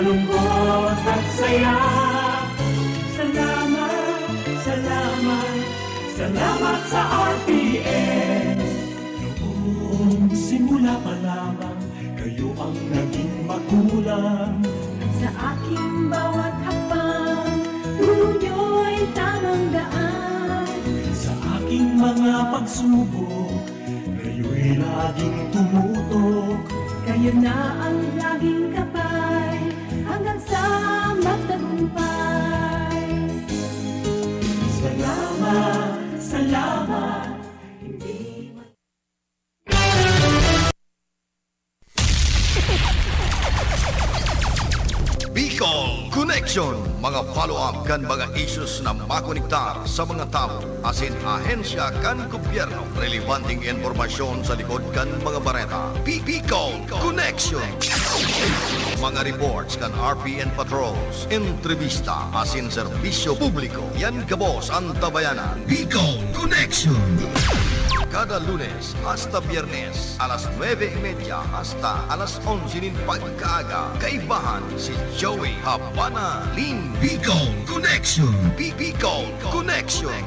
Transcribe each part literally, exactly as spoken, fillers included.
Lungkot at saya. Salamat, salamat, salamat sa R P N. Noong simula pa lamang, kayo ang naging magulang. Sa aking bawat hakbang, turo niyo'y tamang daan. Sa aking mga pagsubok, kayo'y laging tumutok. Kayo na ang laging kapay, hanggang sa magtagumpay. Salamat, salamat, hindi Bicol Connection, mga follow-up kan mga issues na makonektar sa mga tawo asin ahensya kan gobyerno. Relebanteng impormasyon sa likod kan mga bareta. Bi-, Bicol Connection. Mga reports kan R P N patrols, entrebista asin serbisyo publiko. Yan gabos an Tabayanan. Bicol Connection. Kada Lunes hasta Biyernes, alas nuebe y media hasta alas onse nin pagkaaga. Kaibahan si Joey Habana Lin. Bicol Connection. Bi-, Bicol Connection.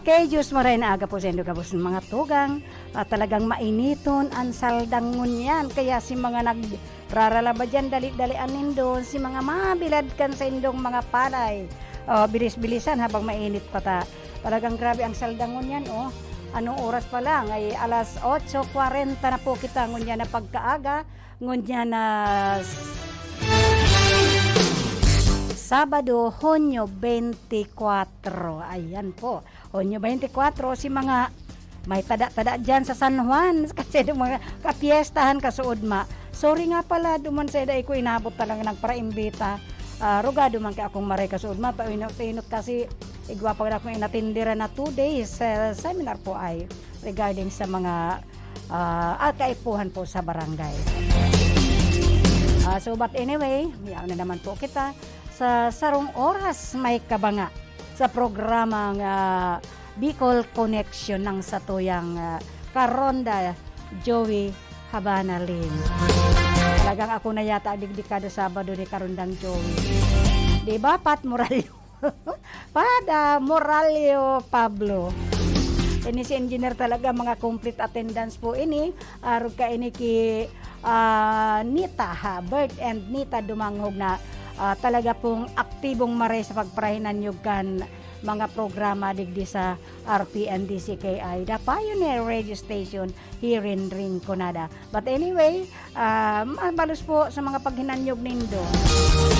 Okay, Diyos maray na aga po sa indo gabos ng mga tugang. Ah, talagang mainiton an saldang ngunyan. Kaya si mga nagraralaba diyan, dali-dalian nindo. Si mga mabilad kan sa indong mga palay. Oh, bilis-bilisan habang mainit pa ta. Talagang grabe ang saldang ngunyan, oh. Anong oras pa lang? Ay alas otso kwarenta na po kita ngunyan na pagkaaga. Ngunyan na Sabado, Hunyo twenty-four. Ayan po. Hunyo twenty-four, si mga may tada-tada dyan sa San Juan, kasi yung mga kapiestahan kasuodma. Sorry nga pala, duman sa dai ko inabot talaga nagpara-imbita. Ah, rugado man kay akong maray kasuodma, painot-inot kasi igwa pa akong inatindiran na two days, eh, seminar po ay regarding sa mga ah, ah, kaipuhan po sa barangay. Ah, so, but anyway, yaon na naman po kita sa sarong oras may kabanga sa programang, ah, Bicol Connection ng satuyang, ah, Karonda Joey Habana Lim. Talagang ako na yata digdi kada Sabado ni Karondang Joey. Di ba, Pat Morallo? Pada Morallo Pablo. Ini si Engineer talaga, mga complete attendance po ini. Arog ka ini ki, ah, Nita, ha, Bert and Nita Dumanghog na, ah, talaga pong aktibong maray sa pagparahinanyog kan mga programa digdi sa R P N D C K I, the pioneer radio station here in Rinconada. But anyway, ah, mabalos po sa mga paghinanyog nindo.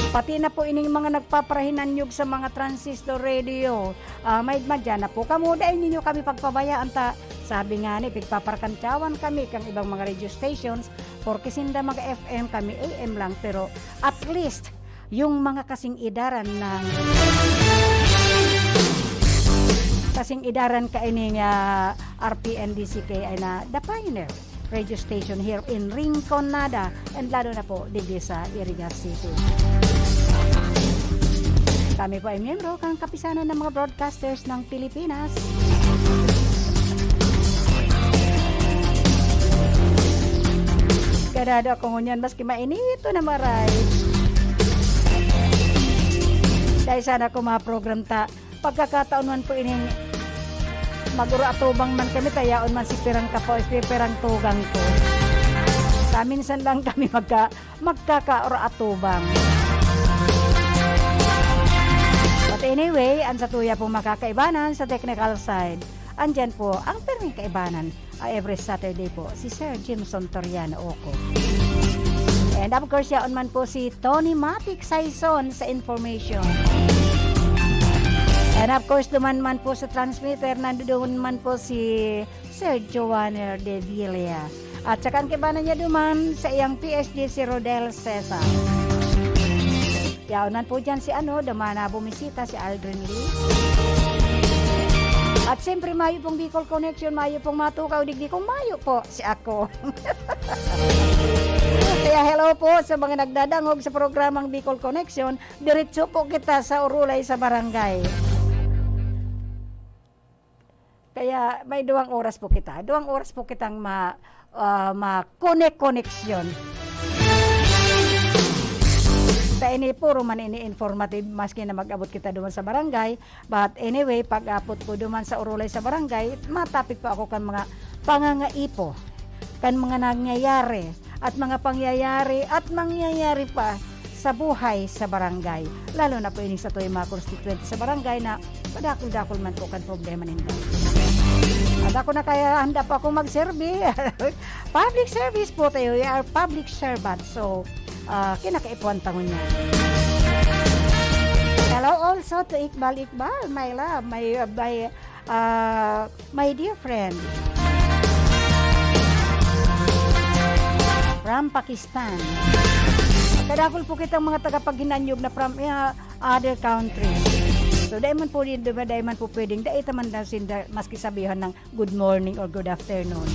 Pati na po ining mga nagpaparahinanyog sa mga transistor radio, ah, may madya na po kamo, dai ninyo kami pagpabayaan ta. Sabi nga ni, pigpaparkantyawan kami kang ibang mga radio stations, porke sinda mga F M, kami A M lang, pero at least, yung mga kasing-idaran ng, kasing-idaran kaining, ah, R P N D C K I na the pioneer radio station here in Rinconada and lalo na po digdi sa Iriga City. Kami po ay miyembro kan Kapisanan ng mga Broadcasters ng Pilipinas. Ganado ako ngunyan, maski mainito na maray. Dahil sana kung mga program ta, pagkakataon man po ining mag-uro-atubang man kami, ta yaon man si pirang kapaw, si pirang tugang ko. Sa minsan lang kami magka-, magkakauro-atubang. But anyway, ang satuya pong makakaibanan sa technical side, andyan po ang pirming kaibanan, ah, every Saturday po, si Sir Jimson Toriano Oco. And of course, yaon man po si Tony Matic Saison sa information. And of course, duman man po sa transmitter, nandoon man po si Sir Joanner de Villa. At saka ang kaibanan niya duman sa iyang P S D, si Rodel Cesar. Yaon man po dyan si ano, duman na bumisita si Aldrin Lee. At siyempre, mayo pong Bicol Connection, mayo pong matukaw, digdi kong mayo po si ako. Kaya hello po sa mga nagdadangog sa programang Bicol Connection. Diretso po kita sa Urulay sa Barangay. Kaya may duwang oras po kita. Duwang oras po kitang ma-, ah, ma-connect-connection. Sa ini, puro man ini informative, maski na mag-abot kita duman sa barangay. But anyway, pag-abot ko duman sa Urulay sa Barangay, matapik pa ako kan mga pangangaipo, kan mga nangyayari, at mga pangyayari, at mangyayari pa sa buhay sa barangay. Lalo na po ining satoy mga konstituyente sa barangay na padakul-dakul man po kan problema ninda. At ako na kaya handa po akong magserbi. Public service po tayo. We are public servant. So, ah, kinakaipuhan ta ngunyan. Hello also to Iqbal Iqbal, my love, my, my, ah, my dear friend from Pakistan. Kadakul po kitang mga tagapaghinanyog na from, ah, other countries. So, dai man po, di ba, dai man po pwedeng, dai ta man daw sinda maski sabihan ng good morning or good afternoon.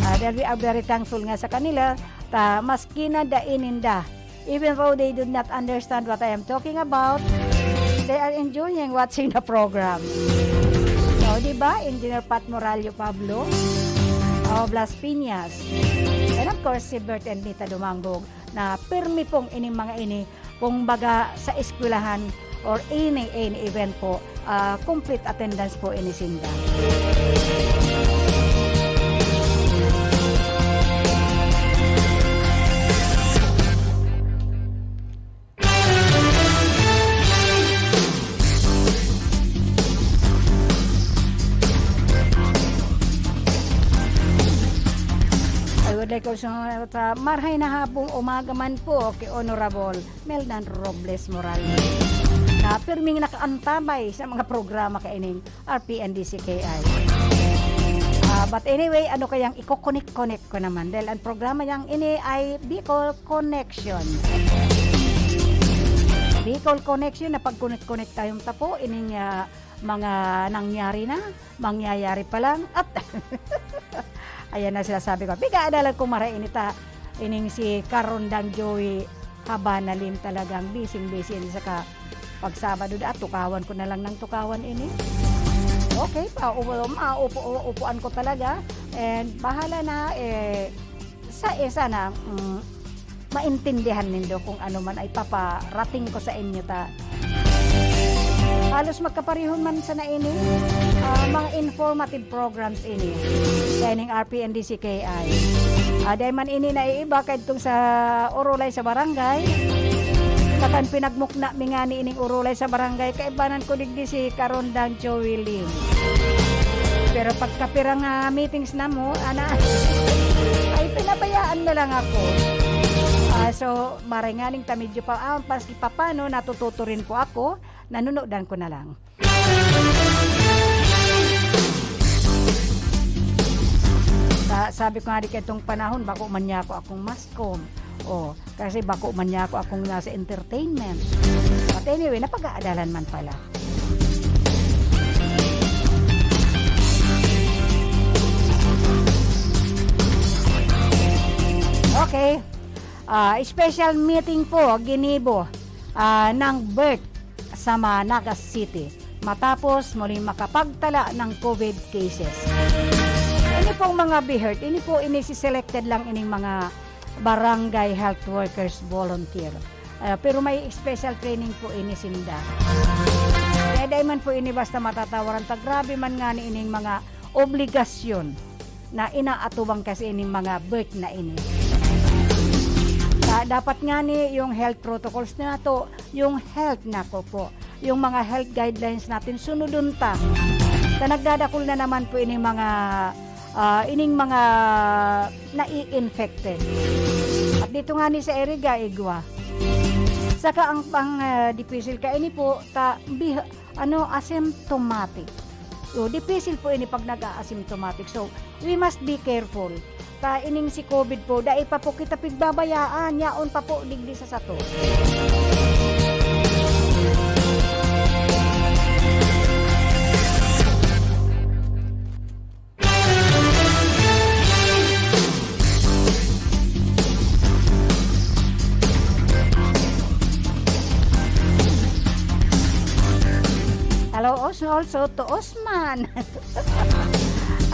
Ah, dahil we are very thankful nga sa kanila, ta maski na dai ninda, even though they do not understand what I am talking about, they are enjoying watching the program. So, di ba, Engineer Pat Morallo Pablo of Las Piñas, and of course, si Bert and Nita Dumangog, na pirmi pong ining mga ini, kung baga sa eskwelahan or any, any event po, ah, complete attendance po ini sinda. I would like also, uh, marhay na hapong umaga man po kay Honorable Meldan Robles Morales, na pirming nakaantabay sa mga programa kaining R P N D C K I. Ah, but anyway, ano kayang iko-connect-connect ko naman? Dahil ang programa yang ini ay Bicol Connection. Bicol Connection, na pag-connect-connect tayong tapo, ining, ah, mga nangyari na, mangyayari pa lang, at Ayan na sinasabi ko, pigaadalan ko mara ini ta, ining si Karondang Joey Habanalim, talagang busy-busy ini saka pag Sabado da, tukawan ko na lang ng tukawan ini. Okay pa, upo, maupo, upuan ko talaga. And bahala na, eh, sa isa na, mm, maintindihan nindo kung ano man ay paparating ko sa inyo ta. Halos magkaparehon man sana ini, ah, mga informative programs ini. Kaya ning R P N D C K I. Ah, dahil man ini naiiba, kaidtong sa Orolay sa barangay. Takan pinagmukna mi ngani ining Orolay sa barangay, kaibanan ko digdi si Karondang Joey Lim. Pero pagkapira nga meetings na mo, ana, ay pinabayaan na lang ako. Ah, so, maray nganing ta medyo pa, ah, pas-, papano, natututo rin po ako, nanunodan ko na lang. Sa-, sabi ko nga di kaitong panahon, bako man niya ako akong mascom. Oh, kasi bako man niya ako akong nasa entertainment. But anyway, napag-aadalan man pala. Okay. Ah, special meeting po, ginibo, ah, ng BEHRT sa Managa City matapos muling makapagtala ng COVID cases. Ini pong mga BEHRT, ini po, ini si selected lang ining mga barangay health workers volunteer. Ah, pero may special training po ini sinda. Kaya dai man po ini basta matatawaran ta, grabe man ngani ining mga obligasyon na inaatubang kasi ining mga BEHRT na ini. Sa, dapat ngani yung health protocols nato, yung health nako po, yung mga health guidelines natin, sunodon ta. Sa nagdadakul na naman po ining mga, ah, ining mga nai-infected. At dito ngani sa Iriga, igwa. Saka ang pang, ah, dipisil kaini po, ta, bih-, ano, asymptomatic. So, dipisil po ini pag nag-a-asymptomatic. So, we must be careful. Ta ining si COVID po, dai pa po kita pigbabayaan, yaon pa po digdi sa sato. Hello, also, also to Osman.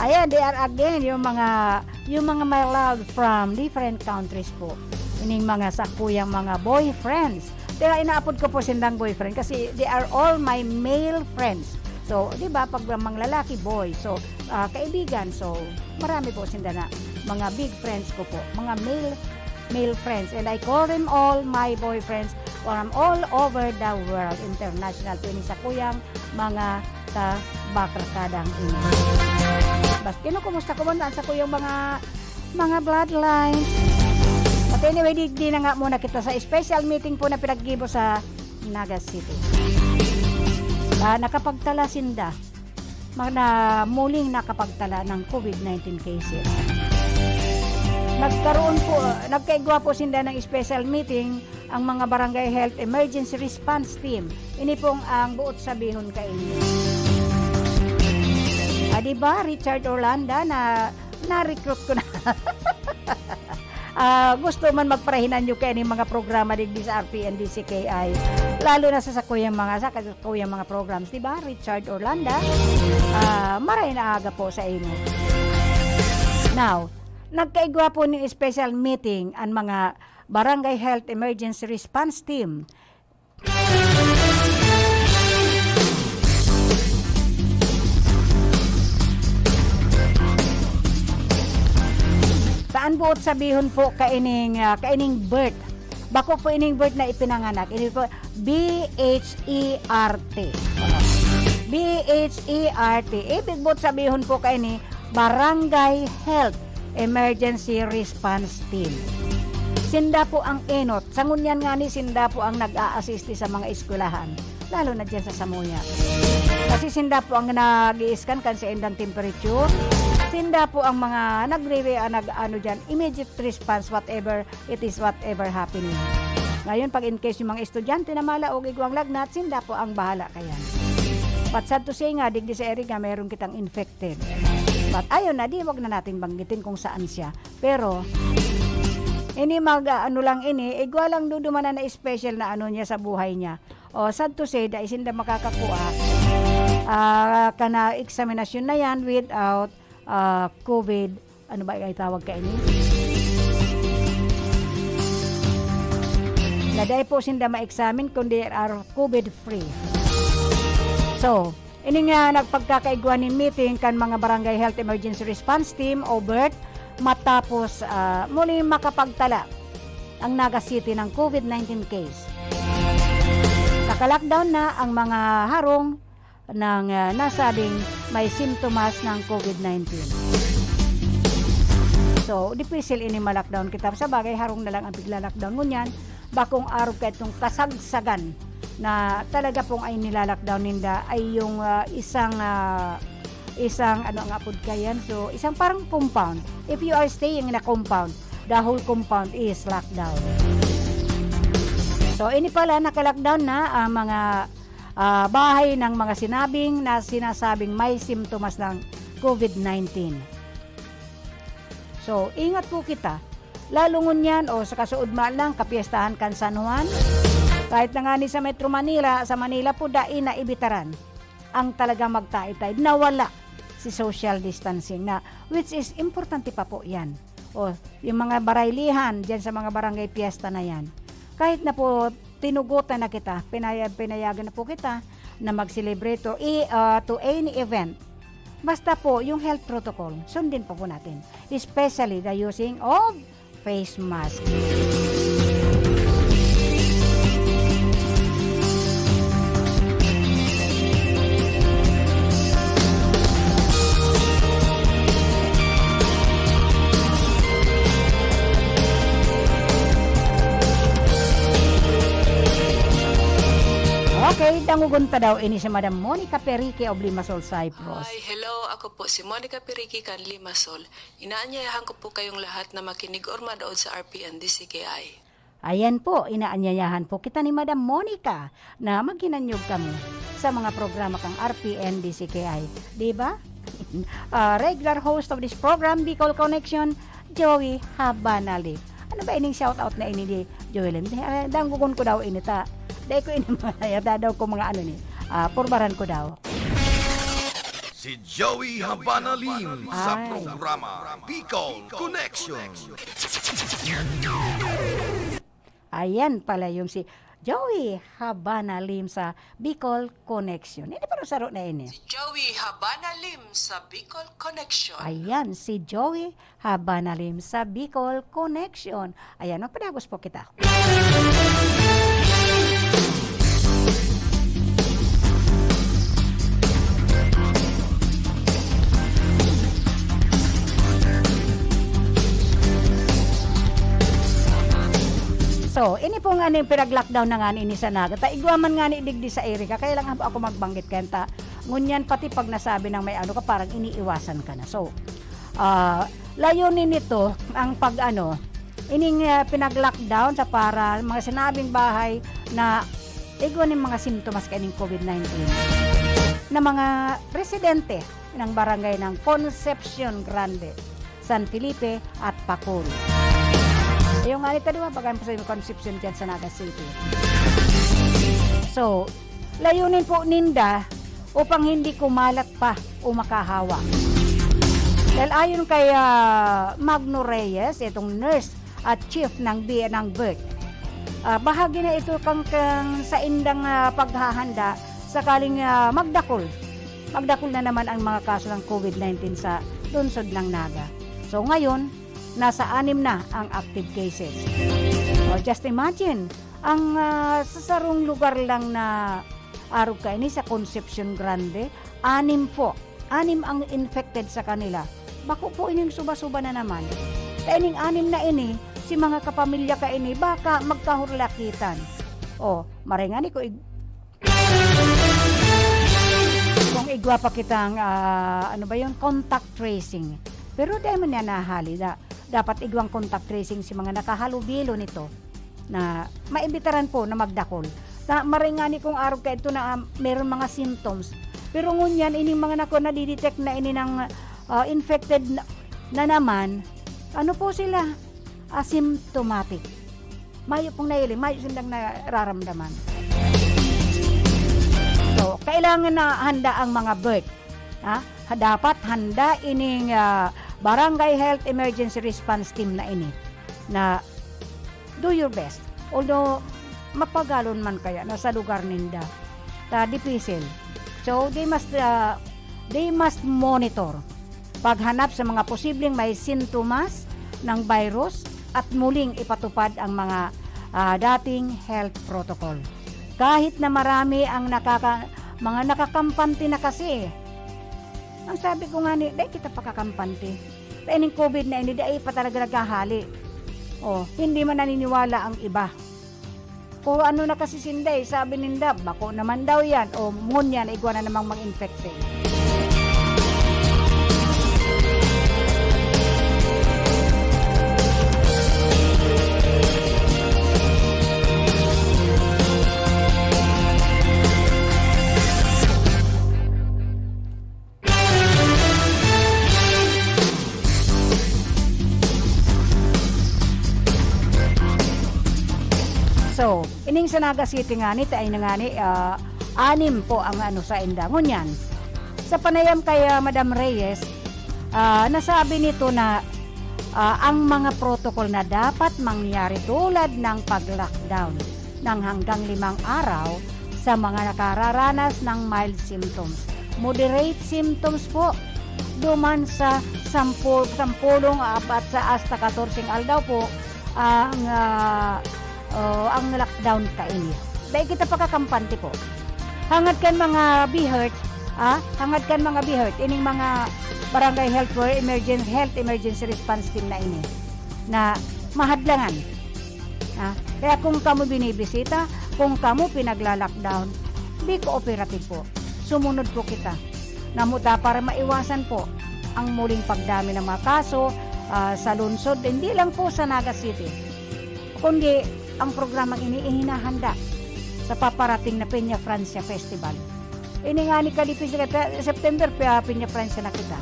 Ayan, they are again, yung mga, yung mga my love from different countries po. Ining mga sakuyang mga boyfriends. Pero inaapod ko po sindang boyfriend kasi they are all my male friends. So, di ba, pag mga lalaki, boy. So, ah, kaibigan. So, marami po sinda na mga big friends ko po. Mga male, male friends. And I call them all my boyfriends from all over the world. International po ini sakuyang mga kabarkadang ini. Bas, kinukumusta ko man sakuyang mga, mga bloodlines. But anyway, di, di na nga muna kita sa special meeting po na pinaggibo sa Naga City. Ah, nakapagtala sinda. Ma-, na muling nakapagtala ng COVID nineteen cases. Nagkaroon po, nagkaigwa po sinda ng special meeting ang mga Barangay Health Emergency Response Team. Ini pong ang buot sabihon kaini. Ah, di ba, Richard Orlando, na, na-recruit ko na. Ah, gusto man magparahinanyog kaini mga programa digdi sa R P N D C K I. Lalo na sa sakuyang mga, sa sakuyang mga programs, di ba, Richard Orlando? Ah, maray na aga po sa inyo. Now, nagkaigwa po ning special meeting ang mga Barangay Health Emergency Response Team. Saan buot sabihon po kaining, ah, kaining BEHRT? Bako po ining BEHRT na ipinanganak. Ini po, B H E R T. B H E R T. Ibig buot sabihon po kaini, Barangay Health Emergency Response Team. Sinda po ang enot. Sa ngunyan ngani, sinda po ang nag-a-assist sa mga eskwelahan, lalo na diyan sa Samuya. Kasi sinda po ang nag-i-scan kan sa indang temperature. Sinda po ang mga nagre-, ah, nag-ano diyan, immediate response, whatever it is, whatever happening. Ngayon, pag in case yung mga estudyante na malaog, igwang lagnat, sinda po ang bahala kayan. But sad to say nga, digdi sa Iriga, mayroon kitang infected. But ayun na, di wag na nating banggitin kung saan siya. Pero, ini mag, ah, ano lang ini, igwa lang dudumanan na special na ano niya sa buhay niya. O, sad to say, dai sinda makakakua, ah, kana eksaminasyon na yan without, ah, COVID, ano ba itawag kaini? Na dai po sinda ma-examine kung they are COVID free. So, ini nga nagpagkakaigwa nin meeting kan mga Barangay Health Emergency Response Team o BERT matapos, ah, muli makapagtala ang Naga City ng COVID nineteen case. Kaka-lockdown na ang mga harong ng, ah, nasabing may simptomas ng COVID nineteen. So, dipisil ini ma-lockdown kita. Sa bagay, harong na lang ang pigla-lockdown ngunyan. Bakong arog ka itong kasagsagan na talaga pong ay nila-lockdown ninda ay yung, ah, isang, ah, isang, ano nga pod kayan? So, isang parang compound. If you are staying in a compound, the whole compound is lockdown. So, ini pala, naka-lockdown na ang mga, ah, bahay ng mga sinabing na sinasabing may simptomas ng COVID nineteen. So, ingat po kita. Lalo ngunyan, o sa kasuodma lang, kapiestahan kan San Juan. Kahit na ngani sa Metro Manila, sa Manila po, dai na ibitaran ang talagang magtaitay. Nawala si social distancing na, which is importante pa po yan. O, yung mga baraylihan dyan sa mga barangay fiesta na yan. Kahit na po tinugutan na kita, pinaya-, pinayagan na po kita na mag-celebrate to, i-, ah, to any event. Basta po, yung health protocol, sundin po po natin. Especially the using of face mask. Okay, dangogon ta daw ini si Madam Monica Perique of Limassol, Cyprus. Hi, hello. Ako po si Monica Perique kan Limassol. Inaanyayahan ko po kayong lahat na makinig or manood sa R P N D C K I. Ayan po, inaanyayahan po kita ni Madam Monica na maghinanyog kami sa mga programa kang R P N D C K I. Di ba? Ah, regular host of this program, Bicol Connection, Joey Habanali. Ano ba ining shout out na ini ni Joey Lim? Eh, danggogon ko daw ini ta. Dai ko ini mga, dadaw ko mga ano ni. Ah, purbaran ko daw. Si Joey Habana Lim sa Ay. programa Bicol Connection. Ayan pala yung si Joey Habana Lim sa Bicol Connection. Hindi pa saro na ini. Si Joey Habana Lim sa Bicol Connection. Ayan, si Joey Habana Lim sa Bicol Connection. Ayan, magpadagos po kita. So, ini po nga ning pinag-lockdown na nga ini sa Naga. Ta igwa man nga ni digdi sa Erica, kaya lang ako magbanggit kaya ta. Ngunyan, pati pag nasabi ng may ano ka, parang iniiwasan ka na. So, ah, layunin nito ang pag-ano, ining, ah, pinag-lockdown sa para mga sinabing bahay na igwa ning mga simptomas kaining COVID nineteen na mga residente ng barangay ng Concepcion Grande, San Felipe at Pacul. Yung nga nito, di ba, bagan po sa Concepcion dyan sa Naga City. So, layunin po ninda upang hindi kumalat pa o makahawa. Dahil ayon kay, ah, Magno Reyes, itong nurse at chief ng B N ng BERT, ah, bahagi na ito kang, kang saindang, ah, paghahanda sakaling, ah, magdakul. Magdakul na naman ang mga kaso ng COVID nineteen sa lungsod ng Naga. So ngayon, nasa anim na ang active cases. O, just imagine, ang, ah, sa sarong lugar lang na arog kaini sa Concepcion Grande, anim po. Anim ang infected sa kanila. Bako po ining suba-suba na naman. Kaining anim na ini, si mga kapamilya kaini, baka magkahurlakitan. O, maray ngani ko ig-, kung igwa pa kitang, ah, ano ba yun, contact tracing. Pero di man yan nahali na dapat igwang contact tracing si mga nakahalubilo nito na maibitaran po na magdakul. Na maray ngani kung arog ka ito na, ah, meron mga symptoms. Pero ngunyan, ining mga nako, nadidetect na ini ng, ah, infected na, na naman, ano po sila? Asymptomatic. Mayo pong nahiling, mayo sindang nararamdaman. So, kailangan na handa ang mga birth. Ha? Ha, dapat handa ining, ah, Barangay Health Emergency Response Team na ini, na do your best. Although, mapagalon man kaya na sa lugar ninda, ta dipisil. So, they must, ah, they must monitor paghanap sa mga posibleng may sintomas ng virus at muling ipatupad ang mga, ah, dating health protocol. Kahit na marami ang nakaka-, mga nakakampante na kasi, ang sabi ko nga ni, "Dai kita pakakampante. Kaya ning covid na ini, dai pa talaga naghahali." Oh, hindi man naniniwala ang iba. Kung ano na kasi sinda eh, sabi ninda, bako naman daw yan. O, ngunyan, igwa na namang mag-infected. So, ining sa Naga City ngani, ta ay na ngani, ah, anim po ang ano sa inda. Ngunyan, sa panayam kay, ah, Madam Reyes, ah, nasabi nito na, ah, ang mga protocol na dapat mangyari tulad ng pag-lockdown ng hanggang limang araw sa mga nakararanas ng mild symptoms. Moderate symptoms po, duman sa sampu-, sampulong apat sa hasta katorseng aldaw po ang, ah, oh, ang lockdown kaini. Dai kita pakakampante po. Hangad kan mga BHERT, ah, hangad kan mga BHERT, ining mga Barangay Health for Emergency, Health Emergency Response Team na ini, na mahadlangan. Ah, kaya kung kamo binibisita, kung kamo pinagla-lockdown, be cooperative po. Sumunod po kita. Namuta para maiwasan po ang muling pagdami ng mga kaso, ah, sa lungsod, hindi lang po sa Naga City, kundi ang programang ini ihinahanda sa paparating na Peña Francia Festival. Ini nga ni Kalipi, September, Pi-, Peña Francia na kita.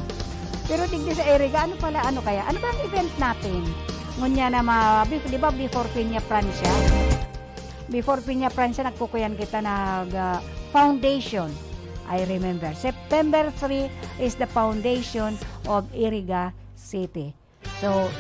Pero digdi sa Iriga, ano pala, ano kaya? Ano ba ang event natin? Ngunyan na ma-, be-, di ba before Peña Francia? Before Peña Francia, nagkukuyan kita nag, ah, foundation. I remember, September three is the foundation of Iriga City. So,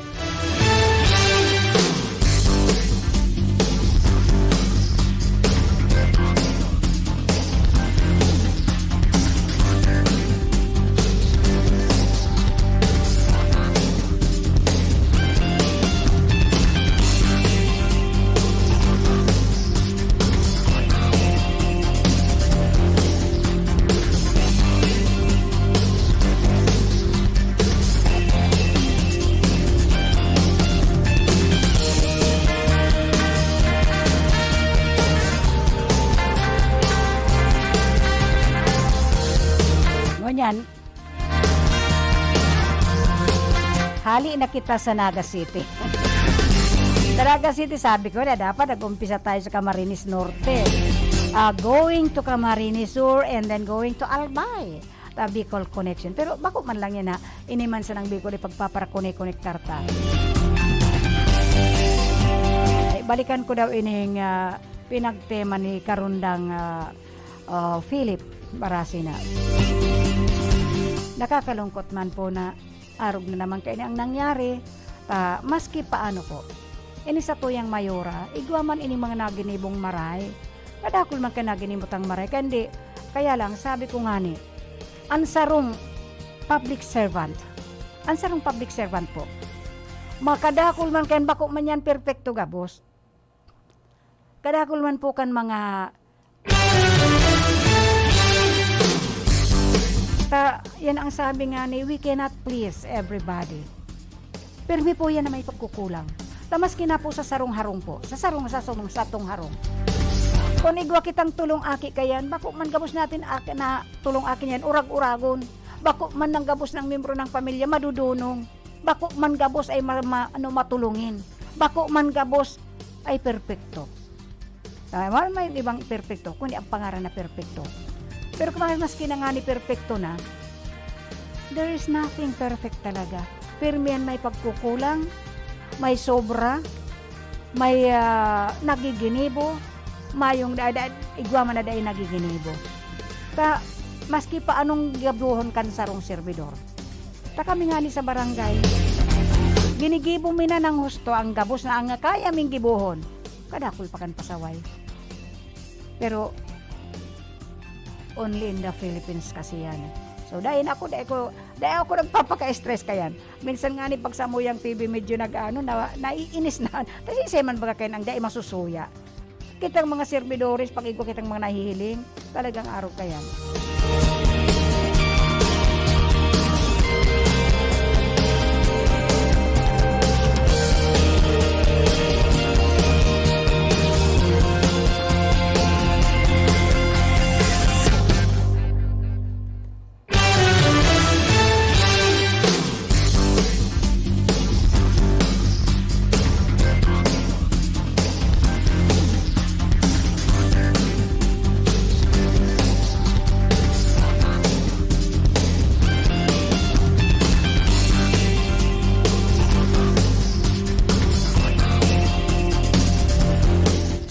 ngunyan, hali na kita sa Naga City. Sa Naga City, sabi ko na dapat nag-umpisa tayo sa Camarines Norte. Ah, going to Camarines Sur and then going to Albay. Ta Bicol Connection. Pero bako man lang yan, ha. Ini man sanang Bicol, ipagpaparakonek-konektar ta. Ay, balikan ko daw ining, ah, pinagtema ni Karundang, ah, ah, Philip Barasina. Nakakalungkot man po na arog na naman kaini ang nangyari. Ta, maski paano po, ini satuyang mayora, igwa man ini mga naginibong maray. Kadakul man kan naginibong tang maray, kaya hindi, kaya lang, sabi ko nga ni, ang sarong public servant, ang sarong public servant po, makadakul man kan bako man yan perpekto gabos. Kadakul man po kan mga Ta, yan ang sabi nga ni, "We cannot please everybody." Pirmi po yan na may pagkukulang. Ta maski na po sa sarong harong po, sa sarong, sa sarong, satong harong. Kun igwa kitang tulong aki kayan, bako man gabos natin aki na tulong aki niyan, urag-uragon. Bako man nang gabos ng miyembro ng pamilya, madudunong. Bako man gabos ay ma-, ma-, ano, matulungin. Bako man gabos ay perpekto. Ah, wala may ibang perpekto, kundi ang pangaran na perpekto. Pero kung maski na nga ni perpekto na, There is nothing perfect talaga. Pirmi yan may pagkukulang, may sobra, may, ah, nagiginibo, mayong da-, da-, igwa man na dai nagiginibo. Ta, maski pa anong gibuhon kan sarong serbidor. Ta kami ngani sa barangay, ginigibo mi na nang husto ang gabos na ang kaya ming gibohon. Kadakul pa kan pasaway. Pero, only in the Philippines kasi yan. So, dai na ako, dai ko, dai ako nagpapaka-stress kayan. Minsan nga ni, pag samuyang T V medyo nag-ano, na, naiinis na. Kasi siya man baga kayan ang dai masusuya. Kitang mga servidores, pag igwa kitang mga nahihiling, talagang arog kayan.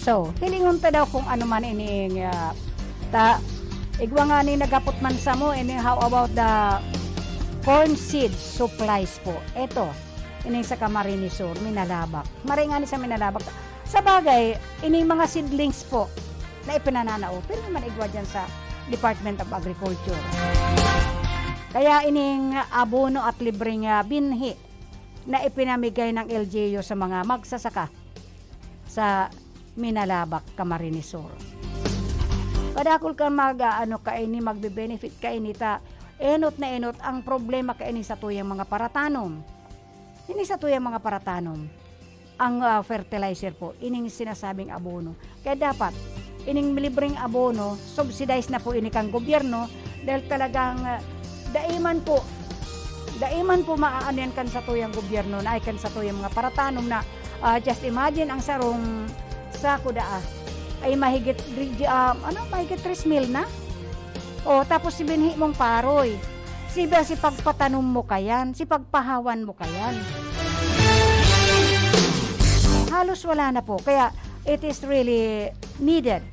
So, hilingon ta daw kung ano man ining, ah, ta, igwa nga ni naghapot man samo, ini, how about the corn seed supplies po? Eto, ining sa Camarines Sur, Minalabac. Maray nga ni sa Minalabac. Sa bagay, ining mga seedlings po na ipinananao, pero naman igwa dyan sa Department of Agriculture. Kaya ining abono at libreng, ah, binhi na ipinamigay ng L G U sa mga magsasaka sa Minalabac, Camarines Sur. Kadakul kan mag-aano kaini, magbe-benefit kaini ta enot na enot ang problema kaini sa tuyang mga paratanom. Ini sa tuyang mga paratanom, ang, ah, fertilizer po, ining sinasabing abono. Kaya dapat, ining libreng abono, subsidize na po ini kan gobyerno dahil talagang, ah, dai man po, dai man po maaano yan kan satuyang gobyerno na ay kan satuyang mga paratanom na, ah, just imagine, ang sarong sako daa ay mahigit, ah, ano, mahigit tres mil na. O, tapos si binhi mong paroy, si, si pagpatanom mo kayan, si pagpahawan mo kayan. Halos wala na po. Kaya, it is really needed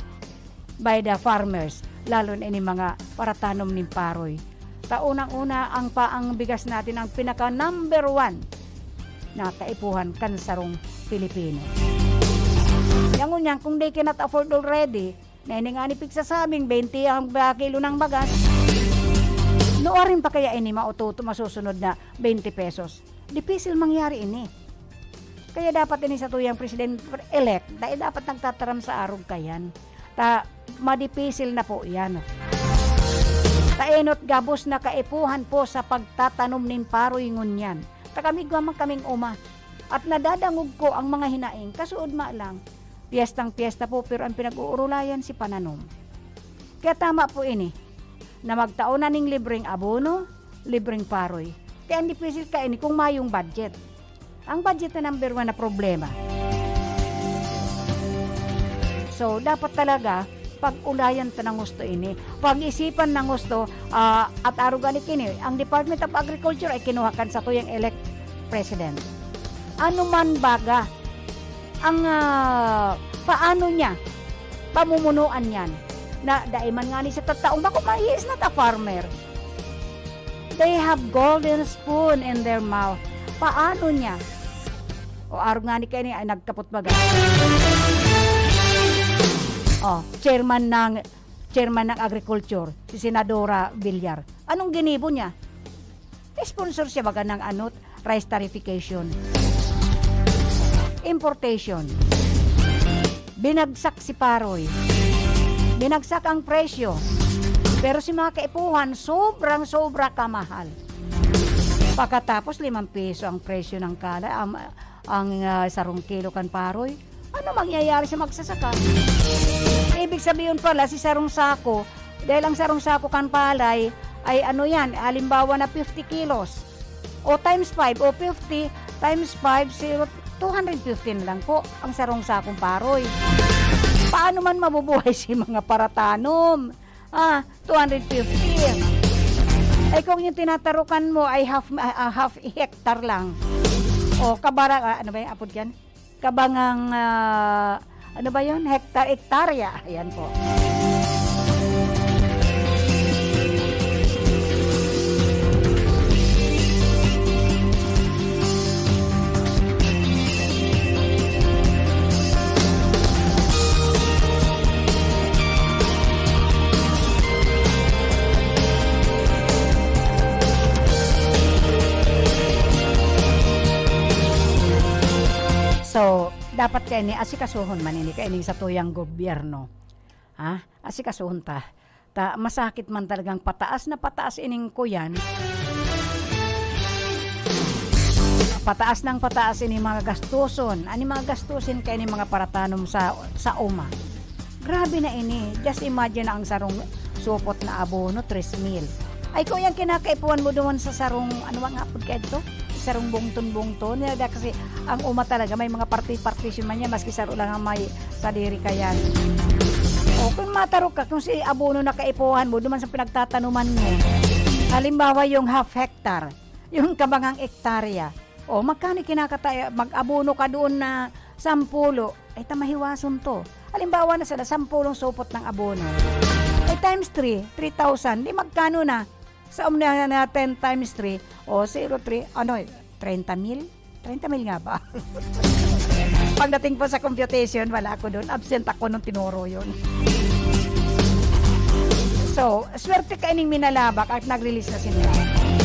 by the farmers, lalo na ini mga paratanom nin paroy. Ta unang-una, ang pa, ang bigas natin ang pinaka number one na kaipuhan kan sarong Pilipino. Yan ngunyan, kung they cannot afford already, na ini nga ni pigsasabing twenty ang, ah, kilo ng bagas, nuarin pa kaya ini maututo, masusunod na twenty pesos? Dipisil mangyari ini. Kaya dapat ini sa tuyang president-elect, dai dapat nagtataram sa arog kayan. Ta, madipisil na po yan. Ta enot gabos na kaipuhan po sa pagtatanom nin paroy ngunyan. Ta kami igwa man kaming uma. At nadadangog ko ang mga hinaing, kasuod ma lang. Piyestang-piyesta po, pero ang pinag-uurulayan si pananom. Kaya tama po ini, na magtao na ning libreng abono, libreng paroy. Kaya ang dipisil kaini kung mayong budget. Ang budget na number one na problema. So, dapat talaga, pag-ulayan ta ng husto ini. Pag-isipan ng husto, ah, at arog gani kini, ang Department of Agriculture ay kinuha kan satuyang elect president. Ano man baga ang, ah, paano niya pamumunuan yan? Na dai man ngani siya tataong, bako ma-, he is not a farmer. They have golden spoon in their mouth. Paano niya? O, arog ngani kaini ay nagkapot baga. O, chairman ng, chairman ng agriculture, si Senadora Villar. Anong ginibo niya? Sponsor siya baga ng ano, rice tariffication. Importation. Binagsak si paroy. Binagsak ang presyo. Pero si mga kaipuhan, sobrang-sobra kamahal. Pagkatapos, limang piso ang presyo ng kala, ang, ang, ah, sarong kilo kan paroy. Ano mangyayari sa magsasaka? Ibig sabihin pala, si sarong sako, dahil ang sarong sako kan palay ay ano yan, halimbawa na fifty kilos. O times five, o fifty times five, zero, two hundred fifty na lang po ang sarong sakong paroy. Paano man mabubuhay si mga paratanom? Ah, two hundred fifty. Ay, kung yung tinatarukan mo ay half, ah, ah, half hectare lang. O, kabara-, ah, ano ba yung apod yan? Kabangang, ah, ano ba yun? Hektar-, hektarya. Ayan po. So, dapat kaini asikasuhon man ini kaining satuyang gobyerno. Ha? Asikasuhon ta. Ta, masakit man talagang pataas na pataas ining kuyan. Pataas nang pataas ining mga gastuson. Ani mga gastusin kaini mga paratanom sa, sa uma. Grabe na ini. Just imagine na ang sarong supot na abono, tres mil. Ay, kung yang kinakaipuhan mo duman sa sarong, ano nga apod kayo to? Sarong bungton-bungton. Yan, kasi ang uma talaga, may mga parti-partisyon man yan, maski saro lang ang may sadiri ka yan. O, kung matarok ka, kung si abono na kaipuhan mo, duman sa pinagtatanuman mo. Halimbawa, yung half hectare, yung kabangang ektarya. O, magkano kinakataya, mag-abono ka doon na sampulo, ay ta mahiwason to. Halimbawa na sana, sampulong supot ng abono. Ay times three, three thousand, di magkano na? Sa umna na ten times three, o zero three, ano, treinta mil? Treinta mil nga ba? Pagdating po sa computation, wala ako doon. Absent ako nung tinuro yun. So, swerte ka ining Minalabak at nag-release na sila.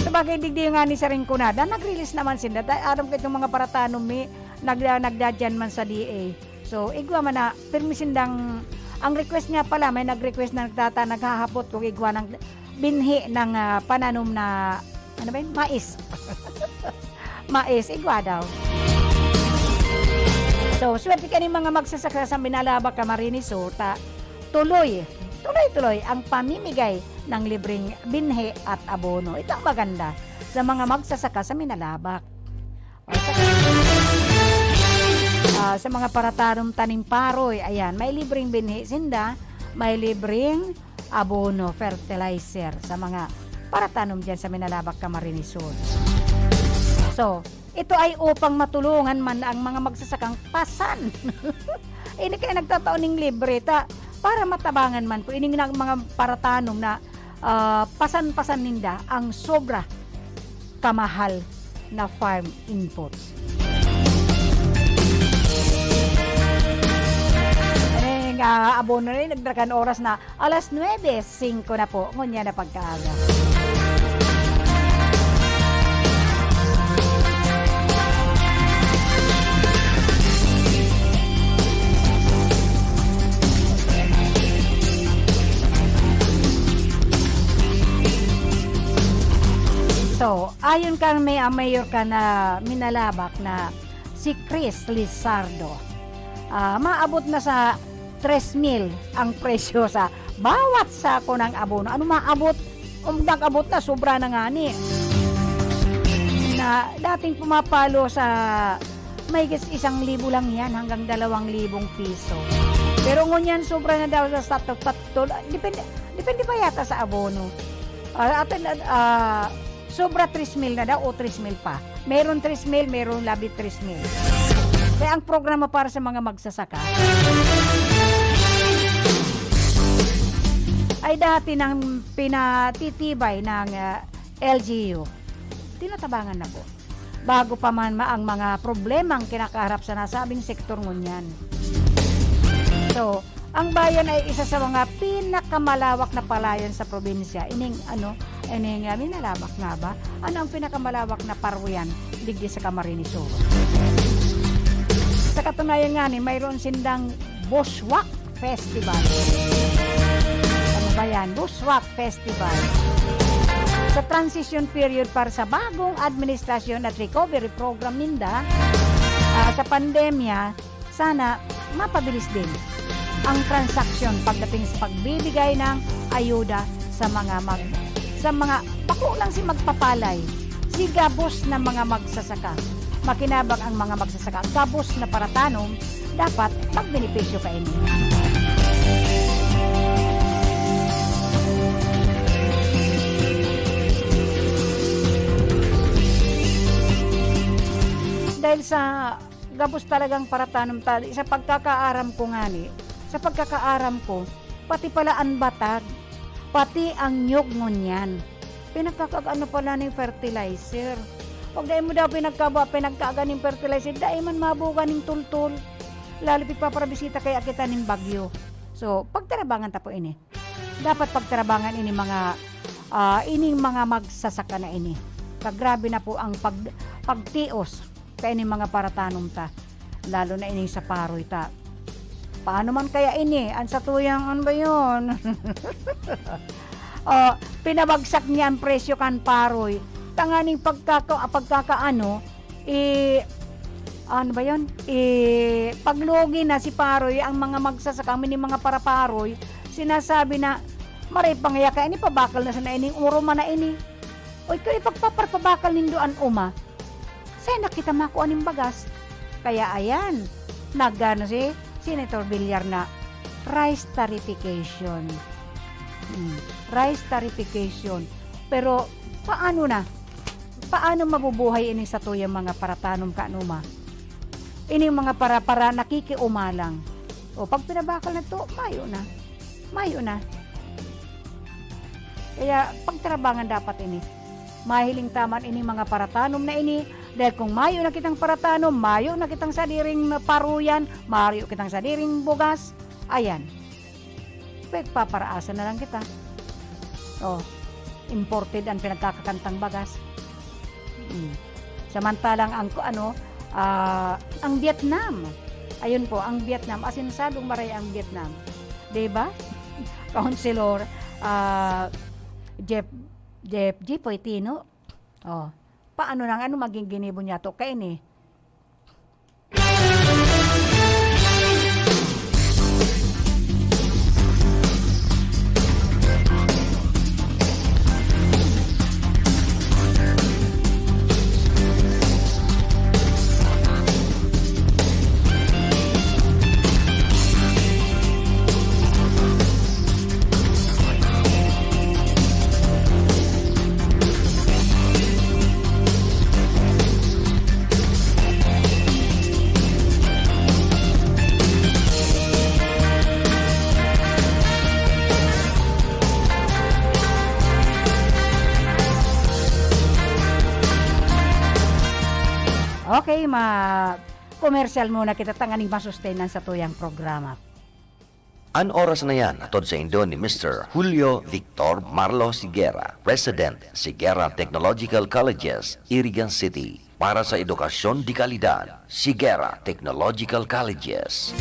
Sabagay, digdi nga ni Saringkunada, nag-release naman sila. Dahil aram ko itong mga paratanom, may nagda-, nagdadyan man sa D A. So, igwa man na, pirmi sindang, ang request nga pala, may nag-request na nagtata-, naghahapot kung igwa ng binhi ng, ah, pananom na, ano ba yun? Mais. Mais, igwa daw. So, swerte kaning mga magsasaka sa Minalabak, Camarines Sur, ta tuloy, tuloy-tuloy ang pamimigay ng libreng binhi at abono. Ito ang maganda sa mga magsasaka sa Minalabak. O, sa, ah, sa mga paratanom taning paroy, ayan, may libreng binhi sinda, may libreng abono, fertilizer sa mga paratanom diyan sa Minalabak, Camarines Sur. So, ito ay upang matulungan man ang mga magsasakang pasan. Ini kaya nagtatao ning libre, ta, para matabangan man po ining na-, mga paratanom na, ah, pasan-pasan ninda ang sobra kamahal na farm inputs. Ano yung, ah, abono na yun? Nagdrakan oras na alas nuebe singko na po. Ngunyan na pagkaaga. So, ayon kan may, ah, mayor kan Minalabak na si Chris Lizardo, ah, maabot na sa tres mil ang presyo sa bawat sako ng abono. Ano maabot? Um, nag-abot na, sobra na nga ni. Na dating pumapalo sa may gas-, isang libo lang yan hanggang dalawang libong piso. Pero ngunyan, sobra na daw sa sato-, tatlo, depende, depende pa yata sa abono. Ah, atin, ah, sobra tres mil na daw o tres mil pa. Meron tres mil, meron labi tres mil. Kaya ang programa para sa mga magsasaka ay dati nang pinatitibay ng, ah, L G U. Tinatabangan na po. Bago pa man ma-, ang mga problemang kinakaharap sa nasabing sektor ngunyan. So, ang bayan ay isa sa mga pinakamalawak na palayan sa probinsya. Ining, ano, ining, ah, Minalabak nga ba? Ano ang pinakamalawak na parwian digdi sa Camarines Sur? Sa katunayan nga ni, mayroon sindang Bushwalk Festival. Ano ba yan? Bushwalk Festival. Sa transition period para sa bagong administrasyon at recovery program ninda, ah, sa pandemya, sana mapabilis din ang transaksyon pagdating sa pagbibigay ng ayuda sa mga mag-, sa mga bako lang si magpapalay, si gabos na mga magsasaka. Makinabang ang mga magsasaka, gabos na paratanom, dapat magbenepisyo kaini. Dahil sa gabos talagang paratanom ta, sa pagkakaaram ko ngani, sa pagkakaaram ko, pati pala an batag, pati ang niyog ngunyan, pinagkakaag-ano pala ning fertilizer. Pag dai mo daw pinagkaba-, pinagkaaga ning fertilizer, dai man mabuga ning tultol. Lalo pigpaparabisita kaya kita ning bagyo. So, pagtarabangan ta po ini. Dapat pagtarabangan ini mga, ah, ining mga magsasaka na ini. Kagrabe na po ang pag-, pagtios kaining mga paratanom ta, lalo na ining sa paroy ta. Paano man kaya ini? An satuyang, ano ba yun? Oh, pinabagsak niya ang presyo kan paroy. Tanganing pagkaka-, pagkakaano, i-, ano ba yun? I-, paglugi na si paroy, ang mga magsasaka, mini mga paraparoy, sinasabi na, "Maray pangayaka ini, pabakal na sana ining uruma na ini." Oy, kaya ipagpaparpabakal nindo an uma. Sana kita makua nin bagas. Kaya ayan, nagano si Senator Villar na rice tariffication. Hmm, rice tariffication. Pero paano na? Paano mabubuhay ini satuyang mga paratanom kanuma? Ini mga para-para nakikiuma lang. O pag pinabakal na to, mayo na. Mayo na. Kaya pagtarabangan dapat ini. Mahiling ta man ini mga paratanom na ini, dahil kung mayo na kitang paratanom, mayo na kitang sadiring paruyan, mayo kitang sadiring bugas, ayan, pagpaparaasa na lang kita. Oh, imported ang pinagkakakantang bagas. Mm. Samantalang ang ku-, ano, ah, ang Vietnam, ayun po, ang Vietnam, asinsadong maray ang Vietnam. 'Di ba? Councilor, ah, Jeff, Jeff, Jeff Poitino. Oh, paano nang ano maging ginibo niya to kaini? Okay, ma-, komersyal muna kita tanganing masustain an satuyang programa. An oras na yan, hatod saindo ni Mister Julio Victor Marlo Sigera, President, Sigera Technological Colleges, Iriga City, para sa edukasyon de kalidad. Sigera Technological Colleges.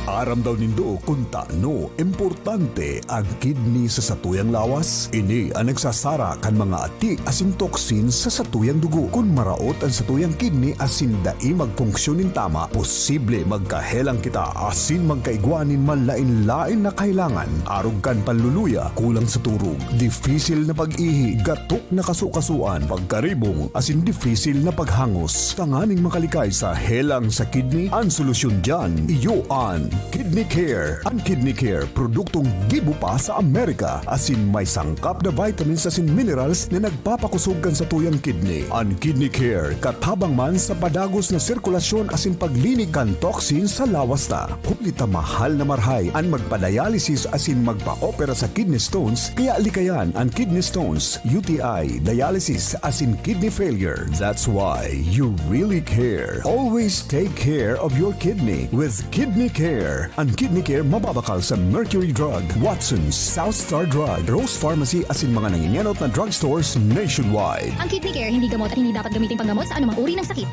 Aram daw nindo kun tano importante an kidney sa satuyang lawas? Ini an nagsasara kan mga ati asin toxin sa satuyang dugo. Kun maraot an satuyang kidney asin dai magfunksyon nin tama, posible magkahelang kita asin magkaigwa nin manlaen-laen na kahelangan, arog kan panluluya, kulang sa turog, difisil na pag-ihi, gatok na kasukasuan, pagkaribong, asin difisil na paghangos. Tanganing makalikay sa helang sa kidney, an solusyon diyan, iyo an Kidney Care. An Kidney Care, produktong gibo pa sa Amerika, asin may sangkap na vitamins asin minerals na nagpapakosog kan satuyang kidney. An Kidney Care, katabang man sa padagos na sirkulasyon asin paglinig kan toxin sa lawas ta. Huli ta mahal na marahay an magpa-dialysis asin magpa-opera sa kidney stones, kaya likayan an kidney stones, U T I, dialysis, asin kidney failure. That's why you really care. Always take care of your kidney with Kidney Care. An Kidney Care mababakal sa Mercury Drug, Watson's, South Star Drug, Rose Pharmacy asin mga nangingenot na drugstores nationwide. Ang Kidney Care hindi gamot at hindi dapat gamiting panggamot sa anumang uri ng sakit.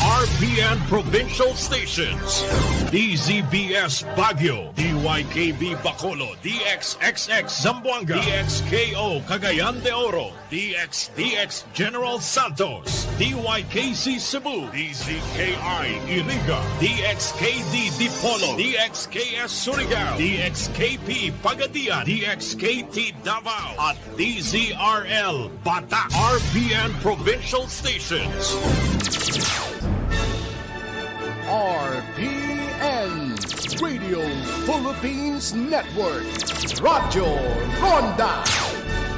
R P N Provincial Stations, D Z B S Baguio, D Y K B Bacolod, D X X X Zamboanga, D X K O Cagayan de Oro, D X D X General Santos, D Y K C Cebu, D Z K I Iriga, D X K D Dipolog, D X K S Surigao, D X K P Pagadian, D X K T Davao, at D Z R L Batak. R P N Provincial Stations. R P N Radio Philippines Network, Radyo Ronda,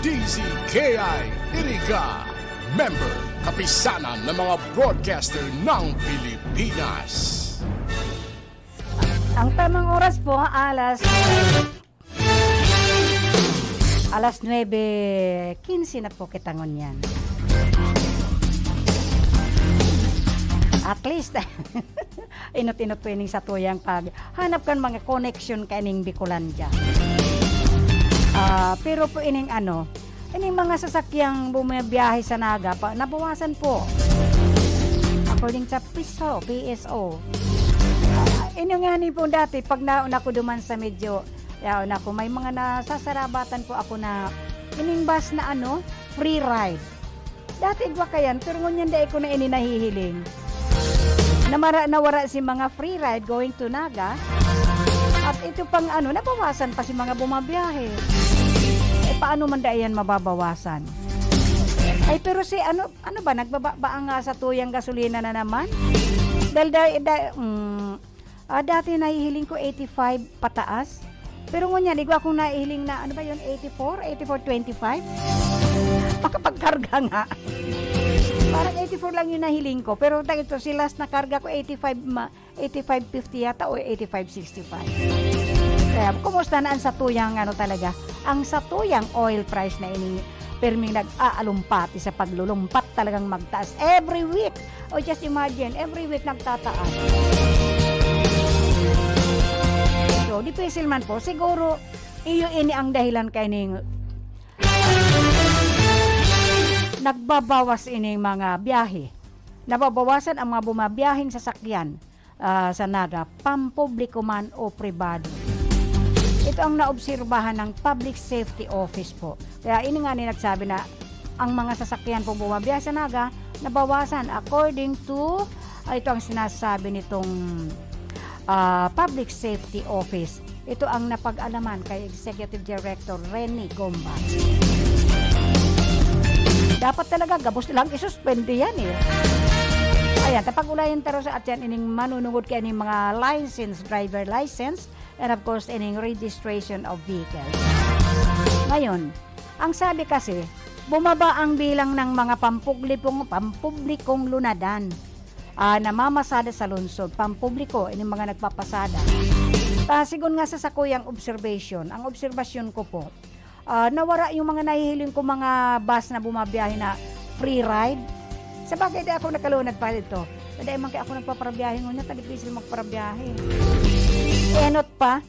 D Z K I Iriga, Member, kapisanan ng mga broadcaster ng Pilipinas. Ang tamang oras po, alas alas nuebe quince na po kita ngunyan. At least, inot-inot po ining satuyang paghanap kan mga connection kaining Bicolandia. Ah, pero po ining ano, ining mga sasakyang bumibiyahe sa Naga, pa, nabawasan po. According sa piso, P S O. Ah, ini nga ni po dati, pag nauna ko duman sa medyo, yaon ako, may mga nasasarabatan po ako na ining bus na ano, free ride. Dati igwa kayan, pero ngunyan dai ko na ini nahihiling. Namara, nawara si mga free ride going to Naga. At ito pang ano, nabawasan pa si mga bumabiyahe. Eh, paano man dai yan mababawasan? Ay, pero si ano, ano ba, nagbaba ba ang ah, satuyang gasolina na naman? Dahil, dahil, dahil, mm, ah, dati nahihiling ko eighty-five pataas. Pero ngunyan, igwa akong nahihiling na, ano ba yun, eighty-four, eighty-four twenty-five? Makapagkarga nga. Parang eighty-four lang yung nahiling ko. Pero ta- ito, si last na karga ko, eighty-five, ma, eighty-five fifty yata o eighty-five sixty-five. Kaya, kumusta na ang satuyang, ano talaga, ang satuyang oil price na ini, perming nag-aalumpati sa paglulumpat talagang magtaas every week. O just imagine, every week nagtataas. So, difícil man po. Siguro, iyo ini ang dahilan kaining nagbabawas ining mga biyahe. Nababawasan ang mga bumabiyaheng sasakyan ah, sa Naga, pampubliko man o pribado. Ito ang naobserbahan ng Public Safety Office po. Kaya ini nga ni nagsabi na ang mga sasakyan pong bumabiyahe sa Naga nabawasan according to, ah, ito ang sinasabi nitong ah, Public Safety Office. Ito ang napag-alaman kay Executive Director Rene Gomba. Dapat talaga gabos lang isuspende yan eh. Ayan, tapag-ulayan taro sa atyan ining manunungod kay ining mga license, driver license, and of course, ining registration of vehicles. Ngayon, ang sabi kasi, bumaba ang bilang ng mga pampublikong, pampublikong lunadan ah, namamasada sa lungsod, pampubliko, ining mga nagpapasada. Ah, sigon nga sa sakuyang observation, ang obserbasyon ko po, ah, nawara yung mga nahihiling ko mga bus na bumabiyahe na free ride. Sa bagay, di ako nakalunad pa dito. Dahil man kaya ako nagpaparabiyahe ngunyan, tagit-tagit sila magparabiyahe. Enot pa,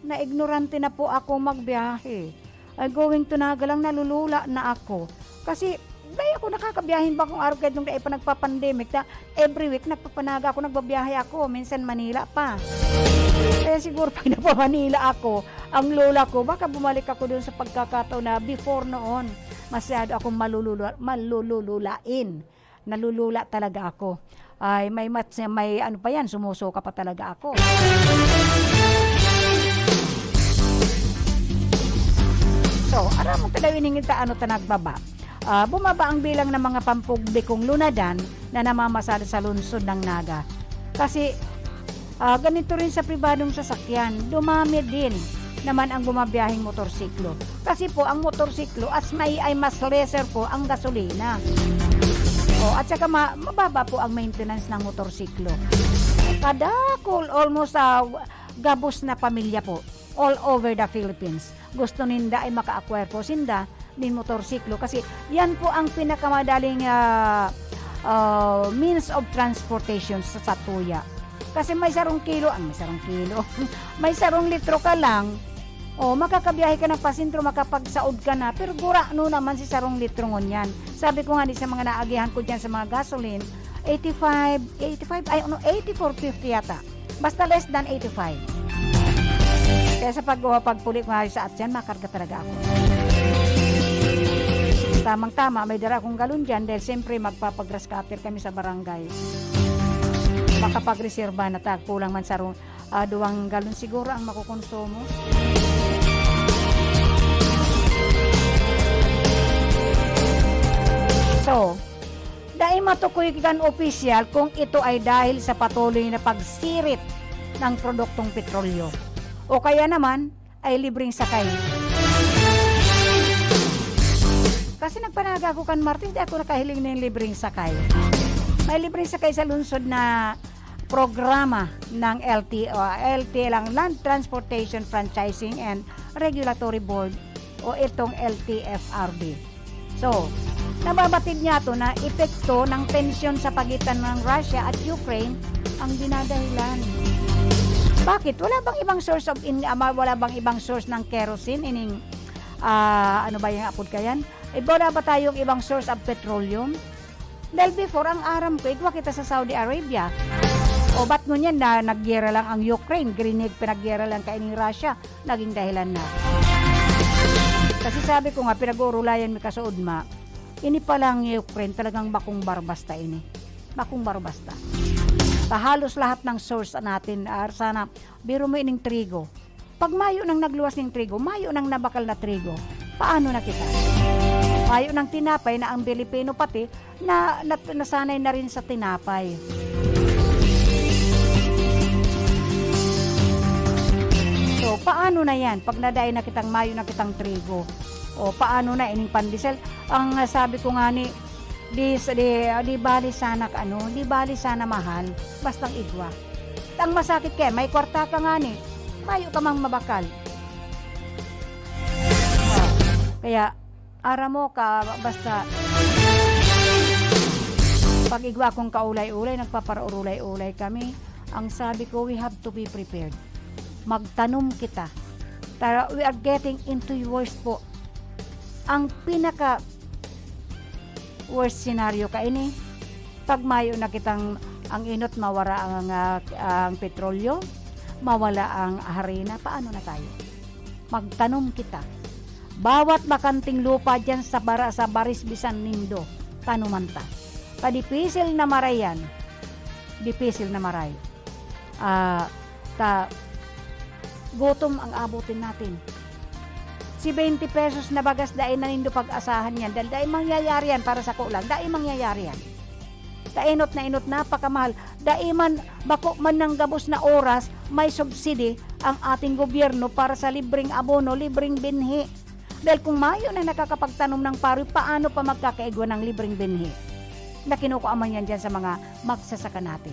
na ignorante na po ako magbiyahe. Ay, going to Naga lang, nalulula na ako. Kasi, dai ako nakakabiyahe bakong araw kahit nung dai pa nagpa-pandemic na every week nagpapanaga ako, nagbabiyahe ako, minsan Manila pa. Kaya siguro pag nagpa-Manila ako, ang lola ko, baka bumalik ako doon sa pagkakataon na before noon, masyado akong malulula, malululain. Nalulula talaga ako. Ay, may mat-, may ano pa yan, sumusuka pa talaga ako. So, aram mo talaga ining ta-, ano ta nagbaba. Ah, bumaba ang bilang ng mga pampublikong lunadan na namamasada sa lungsod ng Naga. Kasi, ah, ganito rin sa pribadong sasakyan, dumami din naman ang bumabiyaheng motorsiklo. Kasi po, ang motorsiklo, as may ay mas lesser po ang gasolina. O, at saka ma-, mababa po ang maintenance ng motorsiklo. Kadakol, almost, ah, gabos na pamilya po, all over the Philippines. Gusto ninda ay maka-acquire po sinda nin motorsiklo kasi yan po ang pinakamadaling, ah, ah, means of transportation sa satuya. Kasi may sarong kilo, ang may sarong kilo, may sarong litro ka lang, o makakabiyahe ka na pa sentro, makapagsaod ka na, pero gurano naman si sarong litro ngunyan. Sabi ko nga ni sa mga naagihan ko dyan sa mga gasoline, eighty-five, eighty-five, ay ano, eighty-four fifty yata. Basta less than eighty-five. Kaya sa pag-, pagpuli ko nga sa atyan, makarga talaga ako. Tamang-tama, may dara akong galon dyan dahil siyempre magpapag-grass cutter kami sa barangay. Makapagreserba na ta, kulang man sarong, ah, duwang galon siguro ang makukonsumo. So, dai matukoy kan opisyal kung ito ay dahil sa patuloy na pagsirit ng produktong petrolyo o kaya naman ay libreng sakay. Kasi nagpanaga ako kan Martes, di ako nakahiling nin libreng sakay. May libreng sakay sa lungsod na programa ng L T O, L T lang, Land Transportation Franchising and Regulatory Board o itong L T F R B. So, nababatid niya to na epekto ng tensyon sa pagitan ng Russia at Ukraine ang dinadahilan. Bakit? Wala bang ibang source of in-, ah, wala bang ibang source ng kerosene ining, ah, ano ba yung apod kayan? Eh, wala ba tayong ibang source of petroleum? Dahil before, ang aram ko, igwa kita sa Saudi Arabia. O ba't ngunyan na nagyera lang ang Ukraine, grinig pinagyera lang kaining Russia, naging dahilan na. Kasi sabi ko nga, pinag-uurulayan mi kasuodma, ini palang Ukraine, talagang bakong barbasta ini. Bakong barbasta. Sa halos lahat ng source natin, ah, sana, biro mo ining trigo. Pag mayo nang nagluwas ning trigo, mayo nang nabakal na trigo, paano na kita? Mayo nang tinapay na ang Pilipino pati na, na, nasanay na rin sa tinapay. So, paano na yan pag nadae na kitang mayo na kitang trigo? O paano na ining pandesal? Ang, ah, sabi ko nga ni, di, di, di bali sana ka-, ano, di bali sana mahal, bastang igwa. Ang masakit kaya, may kwarta ka nga ni, mayo ka mang mabakal. Ah, kaya, aram mo ka, basta, pag igwa akong kaulay-ulay, nagpaparulay-ulay kami. Ang sabi ko, we have to be prepared. Magtanom kita. Tara, we are getting into worse po. Ang pinaka worst scenario kaini, pag mayo na kitang, ang inot, mawara ang, ah, ang petrolyo, mawala ang harina, paano na tayo? Magtanom kita. Bawat bakanting lupa diyan sa bara-, sa baris bisan nindo, tanuman ta. Kadipisil na maray yan, dipisil na maray. Ah, ta, gutom ang abutin natin. Si twenty pesos na bagas, dai na nindo pag-asahan yan. Dahil dai mangyayari yan para sako lang. Dai mangyayari yan. Ta inot na inot, napakamahal. Dai man, bako man nang gabos na oras, may subsidy ang ating gobyerno para sa libreng abono, libreng binhi. Dahil kung mayo na nakakapagtanom ng paroy, paano pa magkakaigwa ng libreng binhi? Na kinukua man yan dyan sa mga magsasaka natin.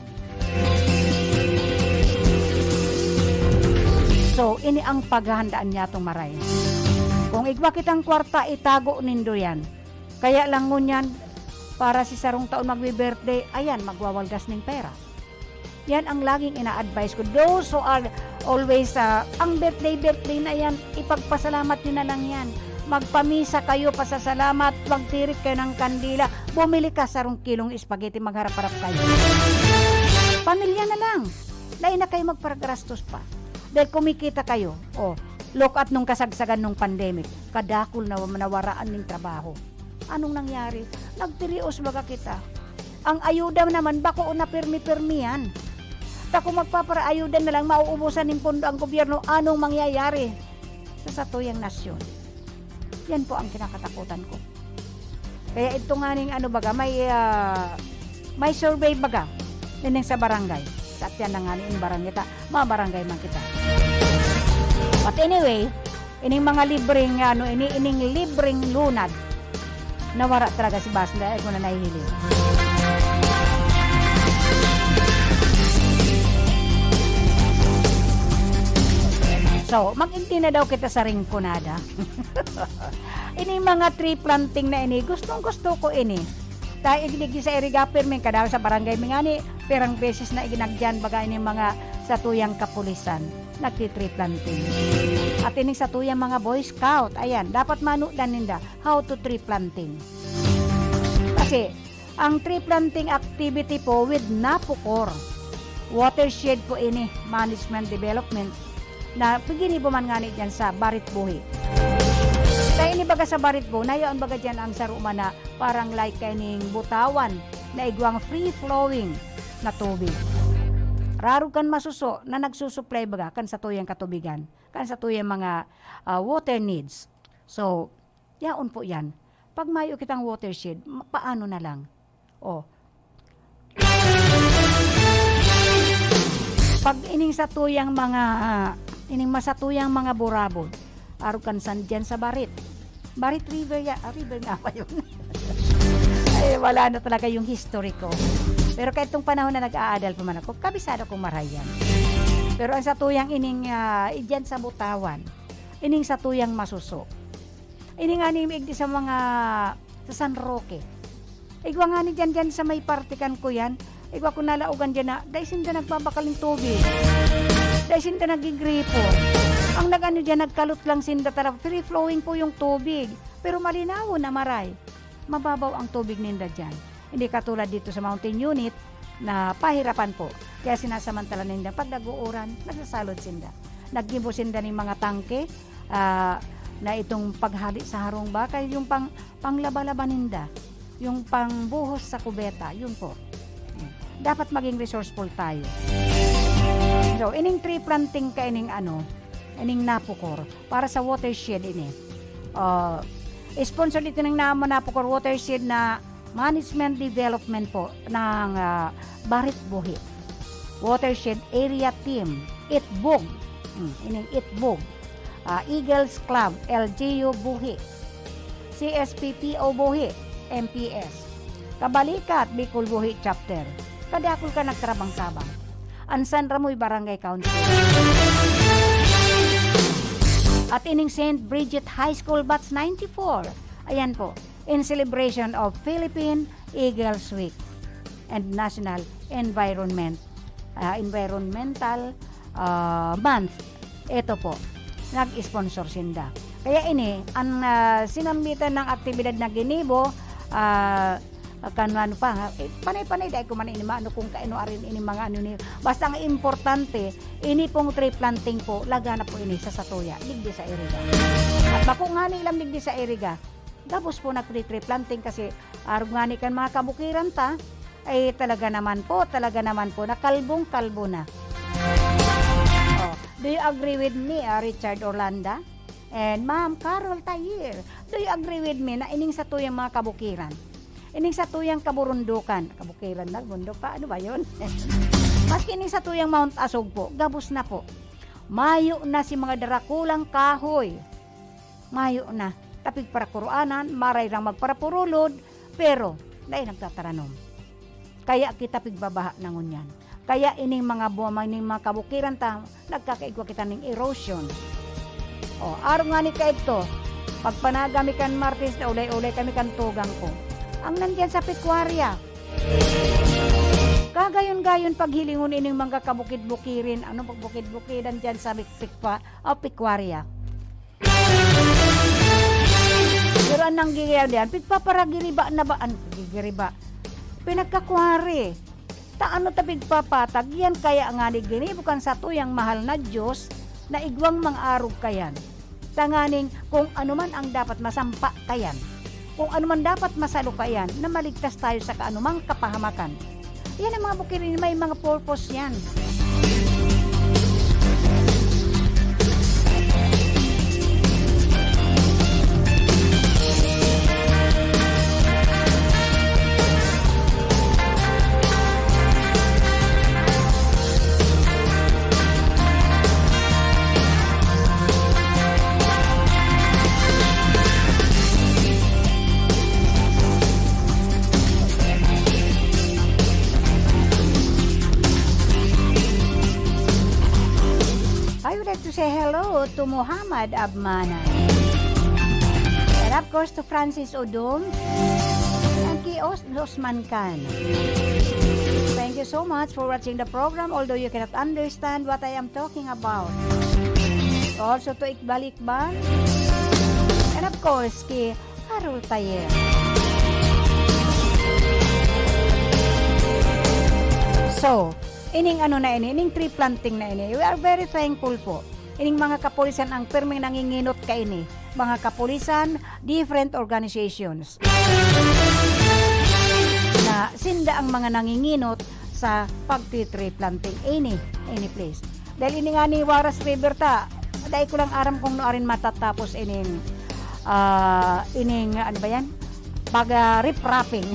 So, ini ang paghahandaan niya tong maray. Kung igwa kitang kwarta, itago nindo yan. Kaya lang ngunyan, para si sarong taon magbi-birthday, ayan, magwawaldas ning pera. Yan ang laging ina-advise ko. Those who are always, ah, ang birthday, birthday na yan, ipagpasalamat nyo na lang yan. Magpamisa kayo, pasasalamat, magtirik kayo ng kandila, bumili ka sarong kilong spaghetti, magharap-harap kayo. Pamilya na lang. Dai na kayo magparagrastos pa. Dahil kumikita kayo. Oh, look at nung kasagsagan nung pandemic. Kadakul na nawaraan ning trabaho. Anong nangyari? Nagtirios baga kita. Ang ayuda naman, bako na pirmi-pirmi yan. Ta kung magpaparaayuda na lang, mauubusan nin pondo ang gobyerno, anong mangyayari sa satuyang nasyon? Yan po ang kinakatakutan ko. Kaya ito nga ning ano baga, may, ah, may survey baga, nining sa barangay. Sa atyan na nga ning barangay ta, mga barangay man kita. But anyway, ining mga libreng, ano, ini, ining libreng lunad, nawara talaga si Bas, dahil ko na nahihiling. So, mag-inti na daw kita sa Rinconada. Ini mga tree planting na ini, gustong-gusto ko ini. Dahil igdigi sa iriga, pirmi kadalaw sa barangay mi ngani, pirang beses na iginagyan baga ini mga satuyang kapulisan, nagti-tree planting. At ining satuyang mga Boy Scout, ayan, dapat manudan ninda how to tree planting. Kasi, ang tree planting activity po with NAPOCOR, watershed po ini, management development, na ginibo man ngani dyan sa Baritbo. Kaya ini baga sa Baritbo, nayaon baga dyan ang saro man na parang like kaining butawan na igwang free-flowing na tubig. Raro kan masuso na nagsusuplay baga kan satuyang katubigan, kan satuyang mga, ah, water needs. So, yaon po yan. Pag mayo kitang watershed, ma-, paano na lang? Oh. Pag ining satuyang mga, ining masatuyang mga burabod, arog kan san diyan sa barit. Barit River ya-, ah, river nga ba yun? Ay, wala na talaga yung history ko. Pero kahit tong panahon na nag-aadal pa man ako, kabisado kong Marayan. Pero ang satuyang ining, ah, idyan sa Butawan, ining satuyang Masuso. Ini nga ni igdi sa mga, sa San Roque. Igwa nga ni dyan, dyan sa may parte kan ko yan. Igwa ko nalaogan dyan na, dai sinda nagbabakal ng tubig. Dai sinda nagigripo. Ang nag-ano dyan, nagkalot lang sinda, tara, free flowing po yung tubig. Pero malinaw na maray. Mababaw ang tubig ninda dyan. Hindi katulad dito sa mountain unit na pahirapan po. Kaya sinasamantala ninda pag nag-uuran, nagsasalod sinda. Naggibo sinda ng mga tangke, ah, na itong paghali sa harong bakal, yung pang, panglaba-laba ninda, yung pangbuhos sa kubeta, yun po. Dapat maging resourceful tayo. So, ining tree planting ka ining ano, ining Napocor, para sa watershed ini. Ah, sponsor dito ng Nama Napocor Watershed na management development po ng, ah, Barit Buhi. Watershed Area Team, Itbug. Hmm, ining Itbug. Ah, Eagles Club, L G U Buhi. C S P P O Buhi, M P S. Kabalikat, Bicol Buhi Chapter. Kadakul ka nagkarabang-sabang. An San Ramoy Barangay Council. At ining Saint Bridget High School Batch ninety-four. Ayan po, in celebration of Philippine Eagles Week and National Environment, ah, Environmental, ah, Month. Ito po, nag-sponsor sinda. Kaya ini, ang, ah, sinambitan ng aktibidad na ginibo, ah, kan ano pa, eh, panay-panay, dai ko man ini maano kung kaino arin ini mga ano ni, basta ang importante, ini pong tree planting po, laga na po ini sa satuya, digdi sa Iriga. At bako nga ni ilang digdi sa Iriga, gabos po nagtre-tree planting kasi arog nga ni kan mga kabukiran ta, ay talaga naman po, talaga naman po, na kalbong-kalbo na. Oh, do you agree with me, ah, Richard Orlanda? And Ma'am Carol Tayir, do you agree with me na ining satuyang mga kabukiran, ining satuyang kaburundukan, kabukiran na, bundok pa, ano ba yun? Maski ining satuyang Mount Asog po, gabos na po. Mayo na si mga darakulang kahoy. Mayo na. Tapig parakuroanan, maray rang magparapurulod, pero dai nagtataranom. Kaya kita pigbabaha na ngunyan. Kaya ining mga bu-, ining mga kabukiran ta, nagkakaigwa kita ning erosion. O, arog nga ni kaidto, pagpanaga mi kan Martes na ulay-ulay kami kan tugang ko. Ang nandiyan sa pekwarya. Kagayon-gayon paghilingon ining mga kabukid-bukirin, ano, pagbukid-bukidan diyan sa mik-, pikwa-, o, pekwarya. Pero an nanggigiriba diyan, pigpaparagiriba na ba? An gigiriba? Pinagkakwari. Ta ano ta pigpapatag? Yan kaya ngani ginibo kan satuyang mahal na Diyos na igwang mga arog kayan. Tanganing kung ano man ang dapat masampa kayan, kung ano man dapat masalo kayan, na maligtas tayo sa kaanumang kapahamakan. Yan ang mga bukirin, may mga purpose yan. I would like to say hello to Muhammad Abmana. And of course, to Francis Odom and kay Os-, Osman Khan. Thank you so much for watching the program, although you cannot understand what I am talking about. Also to Iqbal Iqbal. And of course, kay Carol Tayer. So, ining ano na ini, ining tree planting na ini, we are very thankful po. Ining mga kapulisan ang pirming nanginginot kaini, mga kapulisan, different organizations. Na sinda ang mga nanginginot sa pagti-tree planting any, any place. Dahil ini nga ni Waras River ta, dai ko lang aram kung no arin matatapos ining, ah, ining, ano ba yan? Pag, ah, riprapping.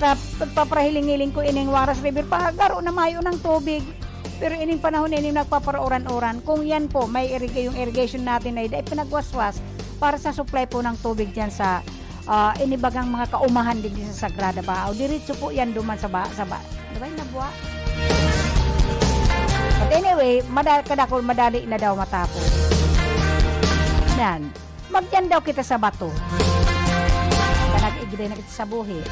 Sa pagpapahiling-hiling ko ining Waras River, pa, garo na mayo ng tubig. Pero ining panahon na ining nagpaparauran-uran, kung yan po, may irrig-, yung irrigation natin ay dai pinagwaswas, para sa supply po ng tubig diyan sa, ah, inibagang mga kaumahan digdi sa Sagrada Bao. Diretso po yan duman sa ba-, sa ba-, di ba yung nabwa? But anyway, mada-, kadakol, madali na daw matapos. Yan. Magdiyan daw kita sa bato. Panag-igday na kita sa buhi.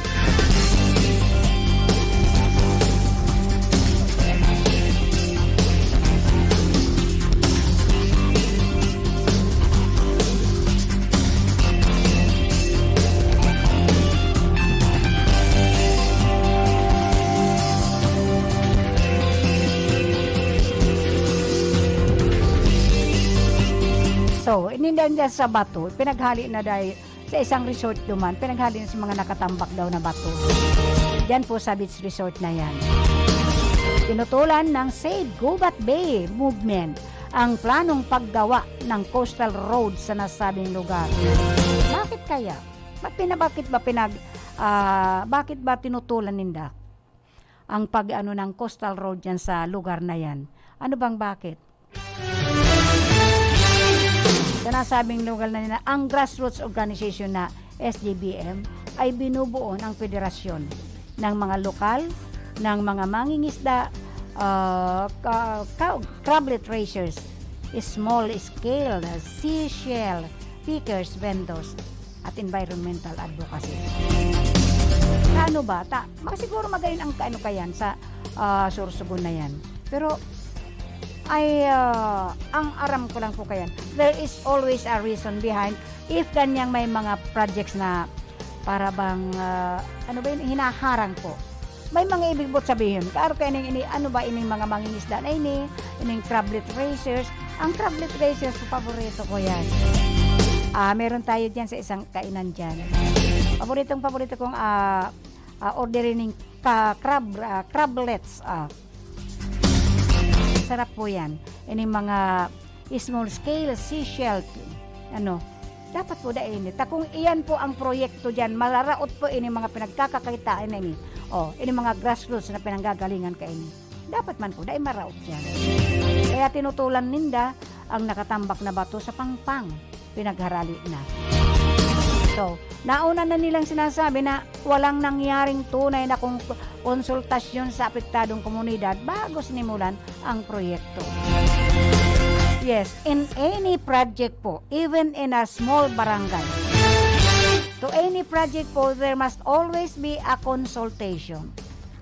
So, inindan niya sa bato, pinaghali na dahil sa isang resort duman, pinaghali na sa mga nakatambak daw na bato. Diyan po sa beach resort na yan. Tinutulan ng Save Gubat Bay Movement ang planong paggawa ng coastal road sa nasabing lugar. Bakit kaya? Ba't pina-, bakit ba pinag-, ah, bakit ba tinutulan ninda ang pag-ano ng coastal road diyan sa lugar na yan? Ano bang bakit? Sa nasabing lugar na yan, ang grassroots organization na S G B M ay binubuo ng federasyon ng mga lokal, ng mga mangingisda, ah, ka-, ka-, crablet raisers, small scale seashell pickers, vendors, at environmental advocacy. Sa ano ba? Ta-, ma-, siguro magayon ang kaano kayan sa, ah, Sorsogon na yan. Pero, ay, ah, ang aram ko lang po kayan, there is always a reason behind if ganyang may mga projects na para bang, ah, ano ba yun, hinaharang po. May mga ibig bot sabihin. Kaaro kaya ning ini, ano ba ining mga mangingisda na ini, ining crablet raisers. Ang crablet raisers, paborito ko yan. Ah, meron tayo dyan sa isang kainan dyan. Paboritong paborito kong, ah, ah, orderin ning ka-, crab, ah, crablets, ah. Sarap po yan. Ining mga small scale seashell, ano, dapat po dai ini. Ta kung iyan po ang proyekto diyan, mararaot po ini mga pinagkakakitaan na ini. Oh, ini mga grassroots na pinanggagalingan kaini. Dapat man po, dai maraot yan. Kaya tinutulan ninda ang nakatambak na bato sa pangpang. Pinagharali na. So, nauna na nilang sinasabi na walang nangyaring tunay na kong-, konsultasyon sa apektadong komunidad bago sinimulan ang proyekto. Yes, in any project po, even in a small barangay, to any project po, there must always be a consultation.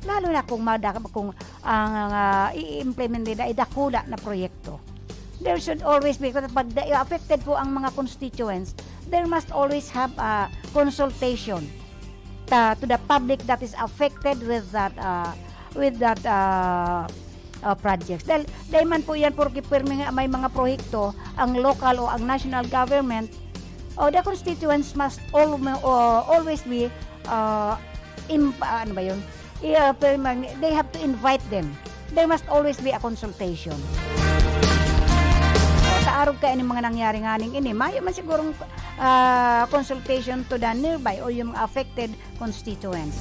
Lalo na kung mada-, kung ang, ah, i-implement nila ay dakula na proyekto. There should always be, kapag da-, affected po ang mga constituents, there must always have a consultation ta-, to the public that is affected with that, ah, with that, ah, ah, projects. Dahil, dahil man po yan, porque pirmi nga may mga proyekto, ang local o ang national government, o the constituents must al-, o always be, ah, im-, ah, ano ba yun? I-, ah, pirmi, they have to invite them. There must always be a consultation. Sa arog kaya ning mga nangyari nganing ini, mayo man sigurong, ah, consultation to the nearby o yung mga affected constituents.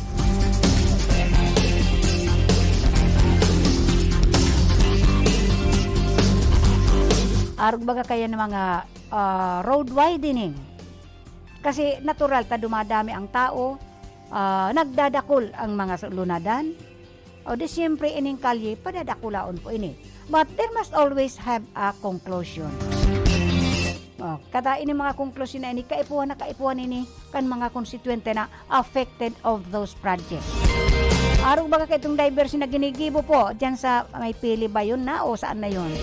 Arog baga kaya ng mga, ah, road widening. Kasi natural ta dumadami ang tao, ah, nagdadakul ang mga lunadan. O di siyempre, ining kalye, padadakulaon po ini. But there must always have a conclusion. O, kada ini mga konklusyon na ini, kaipuhan na kaipuhan ini kan mga konstituyente na affected of those projects. Arog baga kaitong diversion na ginigibo po dyan sa may Pili ba yun na o saan na yun?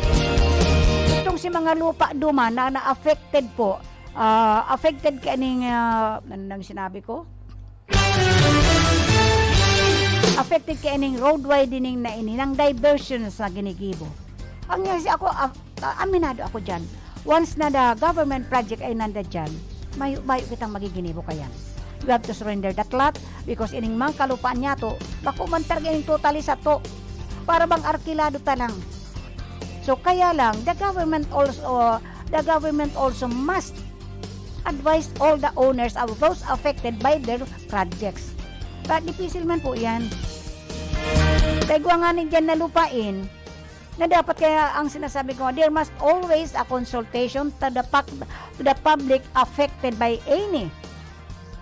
Itong si mga lupa duman na na-affected po, ah, affected kaining, ah, ano nang sinabi ko? Affected kaining road widening na ini, ng diversion sa ginigibo. Ang nga si ako, ah, ah, aminado ako dyan. Once na the government project ay nanda dyan, mayo-mayo kitang magiginibo kayan. You have to surrender that lot because ining mga kalupaan niya to, bako man talaga ining totally sa to. Para bang arkilado ta lang. So, kaya lang, the government also, the government also must advise all the owners of those affected by their projects. But dipisil man po yan. Kaigwa nga ni dyan na lupain, na dapat kaya ang sinasabi ko, there must always a consultation to the pac-, to the public affected by any,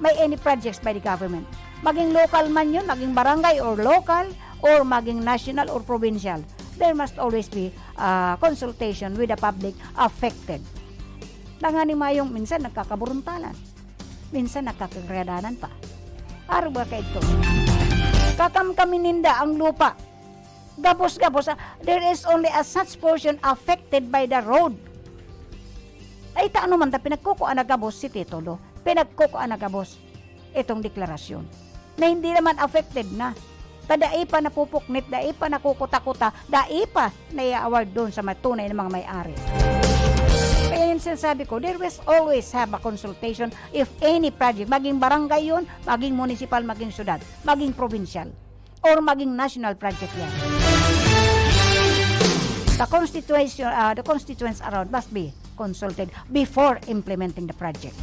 by any projects by the government. Maging local man yun, maging barangay or local, or maging national or provincial, there must always be, ah, consultation with the public affected. Tanganing mayong minsan nagkakaburuntalan, minsan nagkakagradanan pa. Arog ka ito. Kakamkamin ninda ang lupa. Gabos-gabos, ah, there is only a such portion affected by the road. Ay, ta ano man ta, pinagkukuha na gabos si titulo. Pinagkukuha na gabos itong deklarasyon. Na hindi naman affected na. Ta dai pa napupuknit, dai pa nakukuta-kuta, dai pa nai-award doon sa may tunay na mga may-ari. Kaya yung sinasabi ko, there was always have a consultation if any project, maging barangay yun, maging municipal, maging syudad, maging provincial, or maging national project yan. The constitution, ah, the constituents around must be consulted before implementing the project.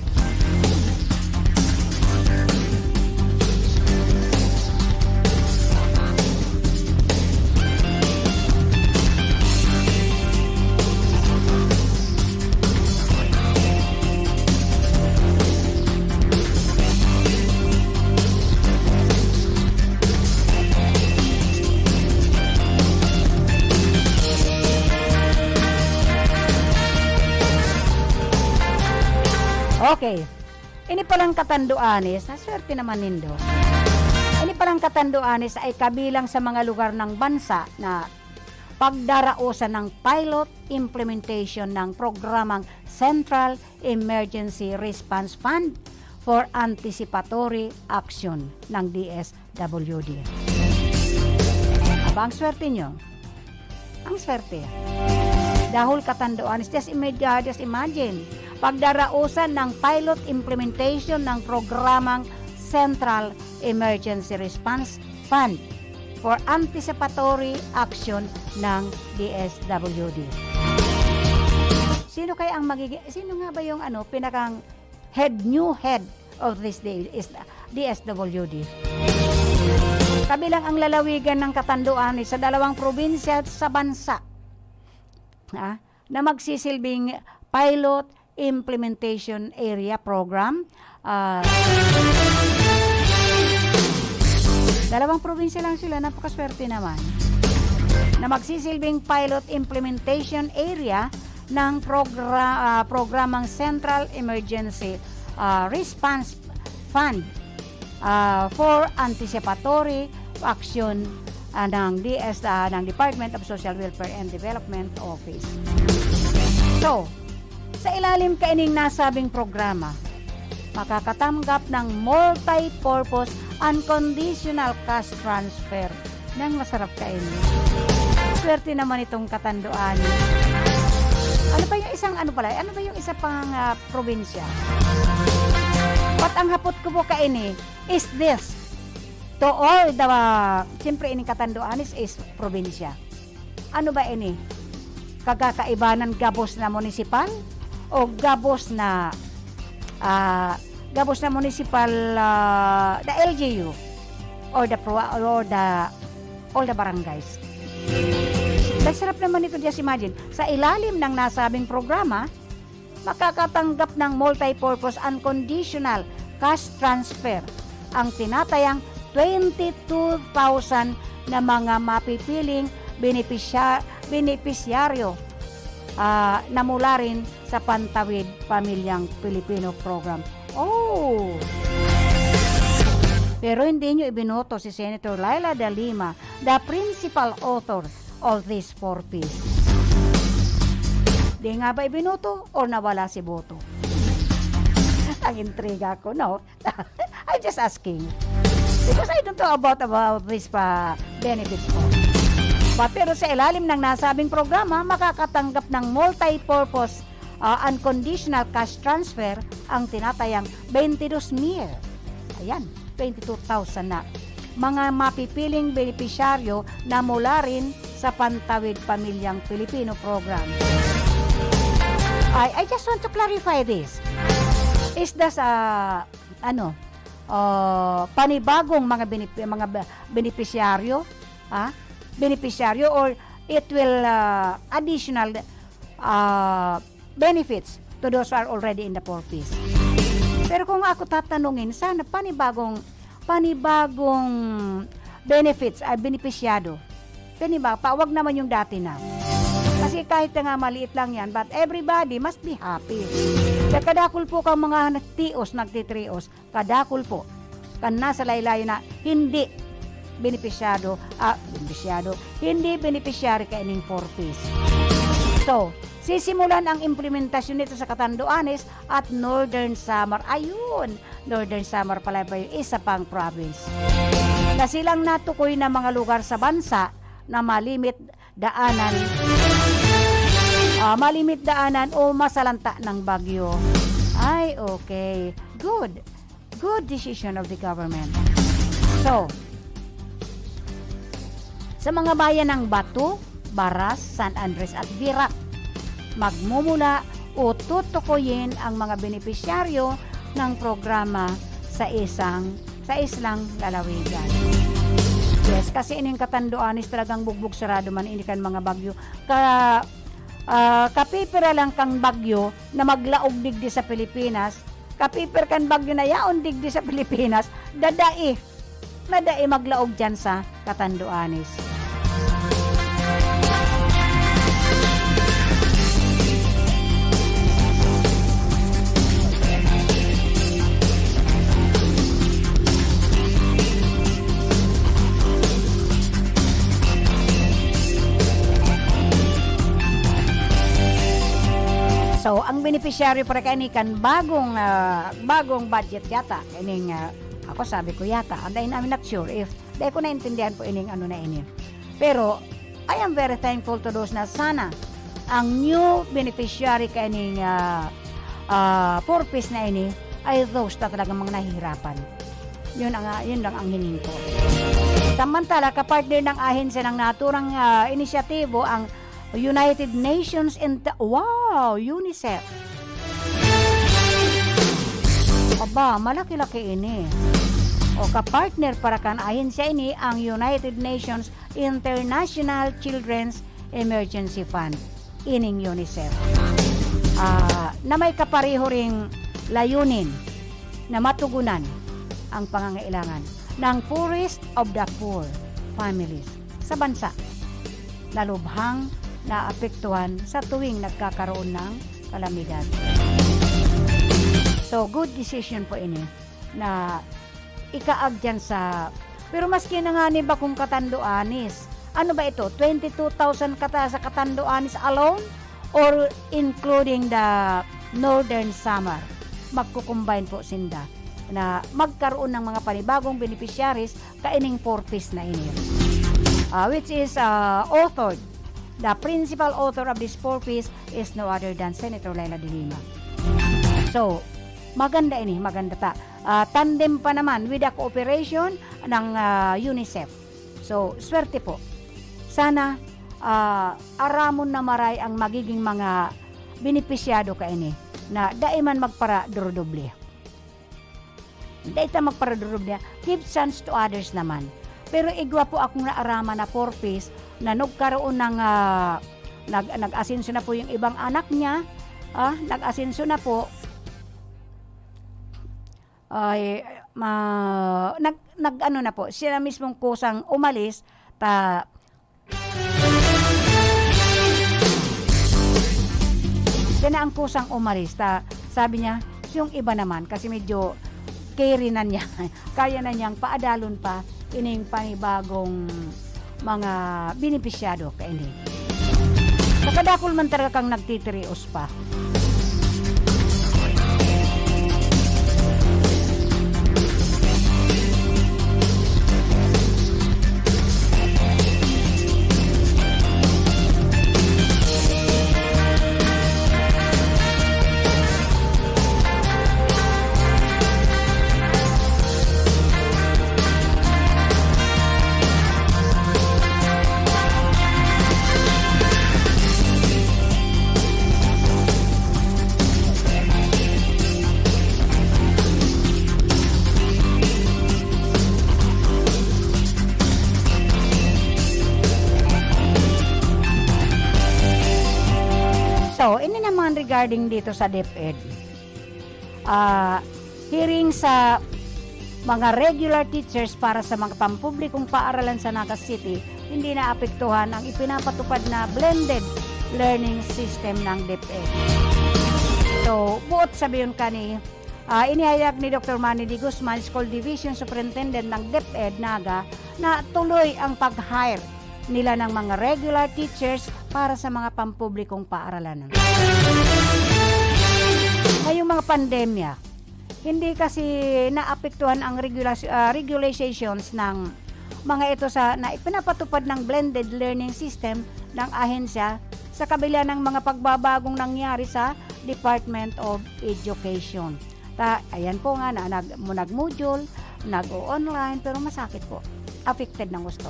Okay. Ini palang katanduanes, ah, swerte naman nindo. Ini palang katanduanes ay kabilang sa mga lugar ng bansa na pagdarausan ng pilot implementation ng programang Central Emergency Response Fund for Anticipatory Action ng D S W D. Aba, ang swerte nyo. Ang swerte. Dahil katanduanes, just ima-, ah, just imagine, pagdarausan ng pilot implementation ng programang Central Emergency Response Fund for anticipatory action ng D S W D. Sino kaya ang magigi-, sino nga ba yung, ano, pinakang head, new head of this D-, is, D S W D? Kabilang ang lalawigan ng Catanduanes sa dalawang probinsya sa bansa, ah, na magsisilbing pilot implementation area program. Ah, dalawang probinsya lang sila, napakaswerte naman, na magsisilbing pilot implementation area ng progra-, ah, programang Central Emergency, ah, Response Fund, ah, for anticipatory action, ah, ng D S, ah, ng Department of Social Welfare and Development Office. So, sa ilalim kaining nasabing programa, makakatanggap ng multi-purpose unconditional cash transfer. Nang masarap kainin. Swerte naman itong Catanduanes. Ano ba yung isang, ano pala, ano ba yung isa pang, ah, probinsya? But ang hapot ko po kaini, is this to all the, siyempre, ining Catanduanes is probinsya. Ano ba ini? Kagakaibanan gabos na munisipal o gabos na, ah, gabos na munisipal, ah, the L G U or the pro-, or the, all the barangays? Ang sarap naman nito, just imagine. Sa ilalim ng nasabing programa, makakatanggap ng multipurpose unconditional cash transfer ang tinatayang twenty-two thousand na mga mapipiling benepisya-, benepisyaryo, ah, na mula rin sa Pantawid Pamilyang Pilipino Program. Oh! Pero hindi nyo ibinoto si Senator Leila de Lima, the principal author of these four Ps. Di nga ba ibinoto or nawala si boto? Ang intriga ko, no? I'm just asking. Because I don't know about, about this pa benefits po. But, pero sa ilalim ng nasabing programa, makakatanggap ng multi-purpose, ah, unconditional cash transfer ang tinatayang twenty-two mil. Ayan, twenty-two thousand na. Mga mapipiling benepisyaryo na mula rin sa Pantawid Pamilyang Pilipino Program. I, I just want to clarify this. Is this a, ano, ah, panibagong mga benep-, mga be-, benepisyaryo? Ha? Benepisyaryo, or it will, ah, additional, ah, benefits to those who are already in the four Ps. Pero kung ako tatanungin, sana panibagong, panibagong benefits ay benepisyado. Paniba-, pa, wag naman yung dati na. Kasi kahit na nga maliit lang yan, but everybody must be happy. Kaya kadakul po kang mga nagtios, nagtitrios, kadakul po. Kan nasa laylayan na hindi benepisyado, ah, benepisyado, hindi benepisyari kaining four Ps. So, sisimulan ang implementasyon nito sa Catanduanes at Northern Samar. Ayun, Northern Samar pala ba yung isa pang province? Na silang natukoy na mga lugar sa bansa na malimit daanan, ah, malimit daanan o masalanta ng bagyo. Ay, okay. Good. Good decision of the government. So, sa mga bayan ng Bato, Baras, San Andres at Virac, magmumula o tutukuyin ang mga benepisyaryo ng programa sa isang, sa islang lalawigan. Yes, kasi ining Catanduanes talagang bugbog sarado man ini kan mga bagyo. Ka, ah, kapipira lang kang bagyo na maglaog digdi sa Pilipinas, kapipir kan bagyo na yaon digdi sa Pilipinas, dadai, nadai maglaog diyan sa Catanduanes. So, ang beneficiary para kaini kan bagong, ah, bagong budget yata. Ining, ah, ako sabi ko yata, and I'm not sure if, dai ko naintindihan po ining ano na ini. Pero, I am very thankful to those na sana ang new beneficiary kaining, ah, ah, four Ps na ini ay those na talagang mga nahihirapan. Yun ang, ah, yun lang ang hiling ko. Samantala, kapartner ng ahensya ng naturang, ah, inisyatibo ang United Nations Inter-, wow, UNICEF. Aba, malaki-laki ini. O, kapartner para kan ahensya ini ang United Nations International Children's Emergency Fund, ining UNICEF, ah, na may kapareho ring layunin na matugunan ang pangangailangan ng poorest of the poor families sa bansa na lubhang naapektuhan sa tuwing nagkakaroon ng kalamidad. So, good decision po ini na ikaag diyan sa, pero maski na nga ni bakong Catanduanes, ano ba ito, twenty-two thousand kata sa Catanduanes alone? Or including the Northern Samar? Magko-combine po sinda na magkaroon ng mga panibagong beneficiaries kaining four Ps na ini. Ah, which is, ah, authored, the principal author of this four Ps is no other than Senator Leila de Lima. So, maganda ini, maganda ta. Ah, tandem pa naman with the cooperation ng, ah, UNICEF. So, swerte po. Sana, ah, aramon na maray ang magiging mga benepisyado kaini na dai man magparadorodoble. Dai ta magparadorodoble, give chance to others naman. Pero igwa po akong naaraman na four Ps na nagkaroon ng, ah, nag-, nag-asenso na po yung ibang anak niya, ah, nag-asenso na po. Ay, ma-, nag-, nag-ano na po, siya na mismong kusang umalis, ta-, siya na ang kusang umalis, ta-, sabi niya, yung iba naman, kasi medyo carry na niya, kaya na niyang paadalon pa ining panibagong mga benepisyado kaini. Nakadakul man talaga kang nagtitirios pa. Regarding dito sa DepEd, ah, hearing sa mga regular teachers para sa mga pampublikong paaralan sa Naga City, hindi naapektuhan ang ipinapatupad na blended learning system ng DepEd. So, buot sabihin kani, ah, inihayag ni Doktor Manny De Guzman, School Division Superintendent ng DepEd Naga, na tuloy ang pag-hire nila ng mga regular teachers para sa mga pampublikong paaralan. Ngayong mga pandemya, hindi kasi naapektuhan ang regulas-, ah, regulations ng mga ito sa, na ipinapatupad ng blended learning system ng ahensya sa kabila ng mga pagbabagong nangyari sa Department of Education. Ta-, ayan po nga na nag-, mo-, nag-module, nag-o-online, pero masakit po. Affected ng gusto.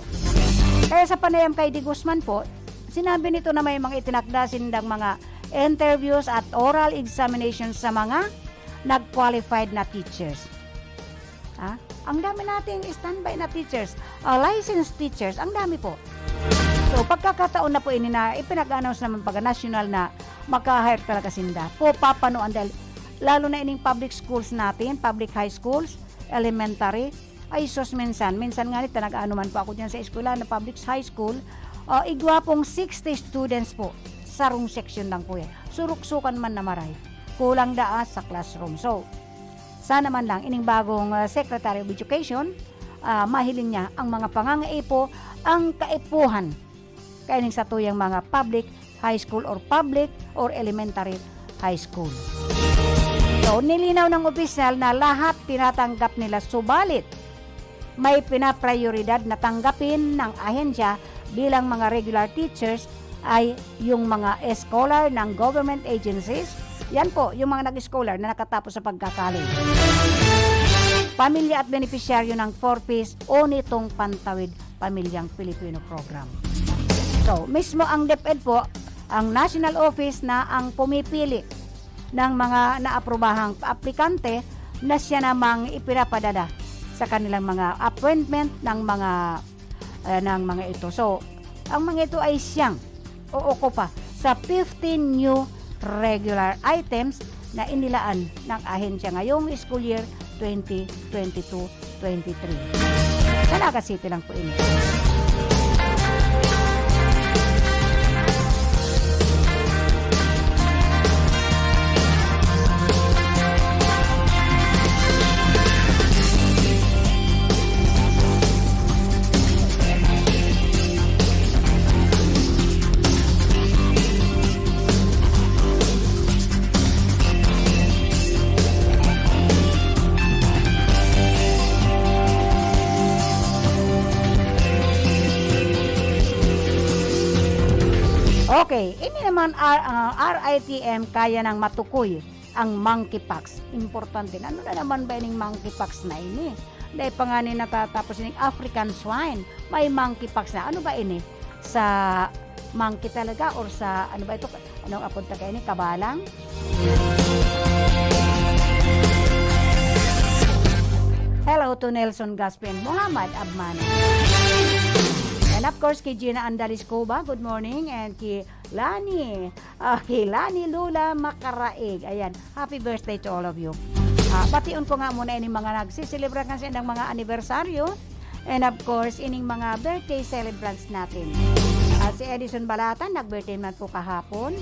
Kaya sa panayam kay De Guzman po, sinabi nito na may mga itinakda sindang mga interviews at oral examinations sa mga nag-qualified na teachers. Ah, ang dami nating standby na teachers, ah, licensed teachers, ang dami po. So, pagkakataon na po ini na ipinag-announce naman pag national na maka-hire talaga sinda. Po, papanoan dahil lalo na ining public schools natin, public high schools, elementary, ay sus, minsan, minsan nga ni, nag-ano man po ako dyan sa eskwela na public high school, ah, igwa pong sixty students po, sarong section lang po yan. Suruksukan man na maray. Kulang daa sa classroom. So, sana man lang ining bagong, ah, Secretary of Education, ah, mahiling niya ang mga pangangaipo, ang kaipuhan kaining satuyang mga public high school or public or elementary high school. So, nilinaw ng opisyal na lahat tinatanggap nila, subalit may pinaprioridad na tanggapin ng ahensya bilang mga regular teachers ay yung mga scholar ng government agencies. Yan po, yung mga nag-scholar na nakatapos sa pagka-college. Pamilya at benepisyaryo ng Four Ps o nitong Pantawid Pamilyang Pilipino Program. So, mismo ang DepEd po, ang national office na ang pumipili ng mga naaprobahang aplikante na siya namang ipinapadala sa kanilang mga appointment ng mga, eh, ng mga ito. So, ang mga ito ay siyang ookupa sa fifteen new regular items na inilaan ng ahensya ngayong school year twenty twenty-two twenty-three. Sa Naga City lang po ini. Okay, ini naman, ah, ah, R I T M, kaya nang matukoy ang monkeypox. Importante na, ano na naman ba ining monkeypox na ini? Dahil pa nga ni natatapos ining African swine, may monkeypox na. Ano ba ini? Sa monkey talaga or sa, ano ba ito? Anong apod ta kaini? Kabalang? Hello to Nelson Gaspin, Muhammad Abman. And of course, kay Gina Andalis Cuba, good morning. And kay Lani, ah, kay Lani Lula Makaraig. Ayan, happy birthday to all of you. Ah, bation ko nga muna ining mga nagsiselebrate kan saindang mga anibersaryo. And of course, ining mga birthday celebrants natin. Ah, si Edison Balatan, nag-birthday man po kahapon.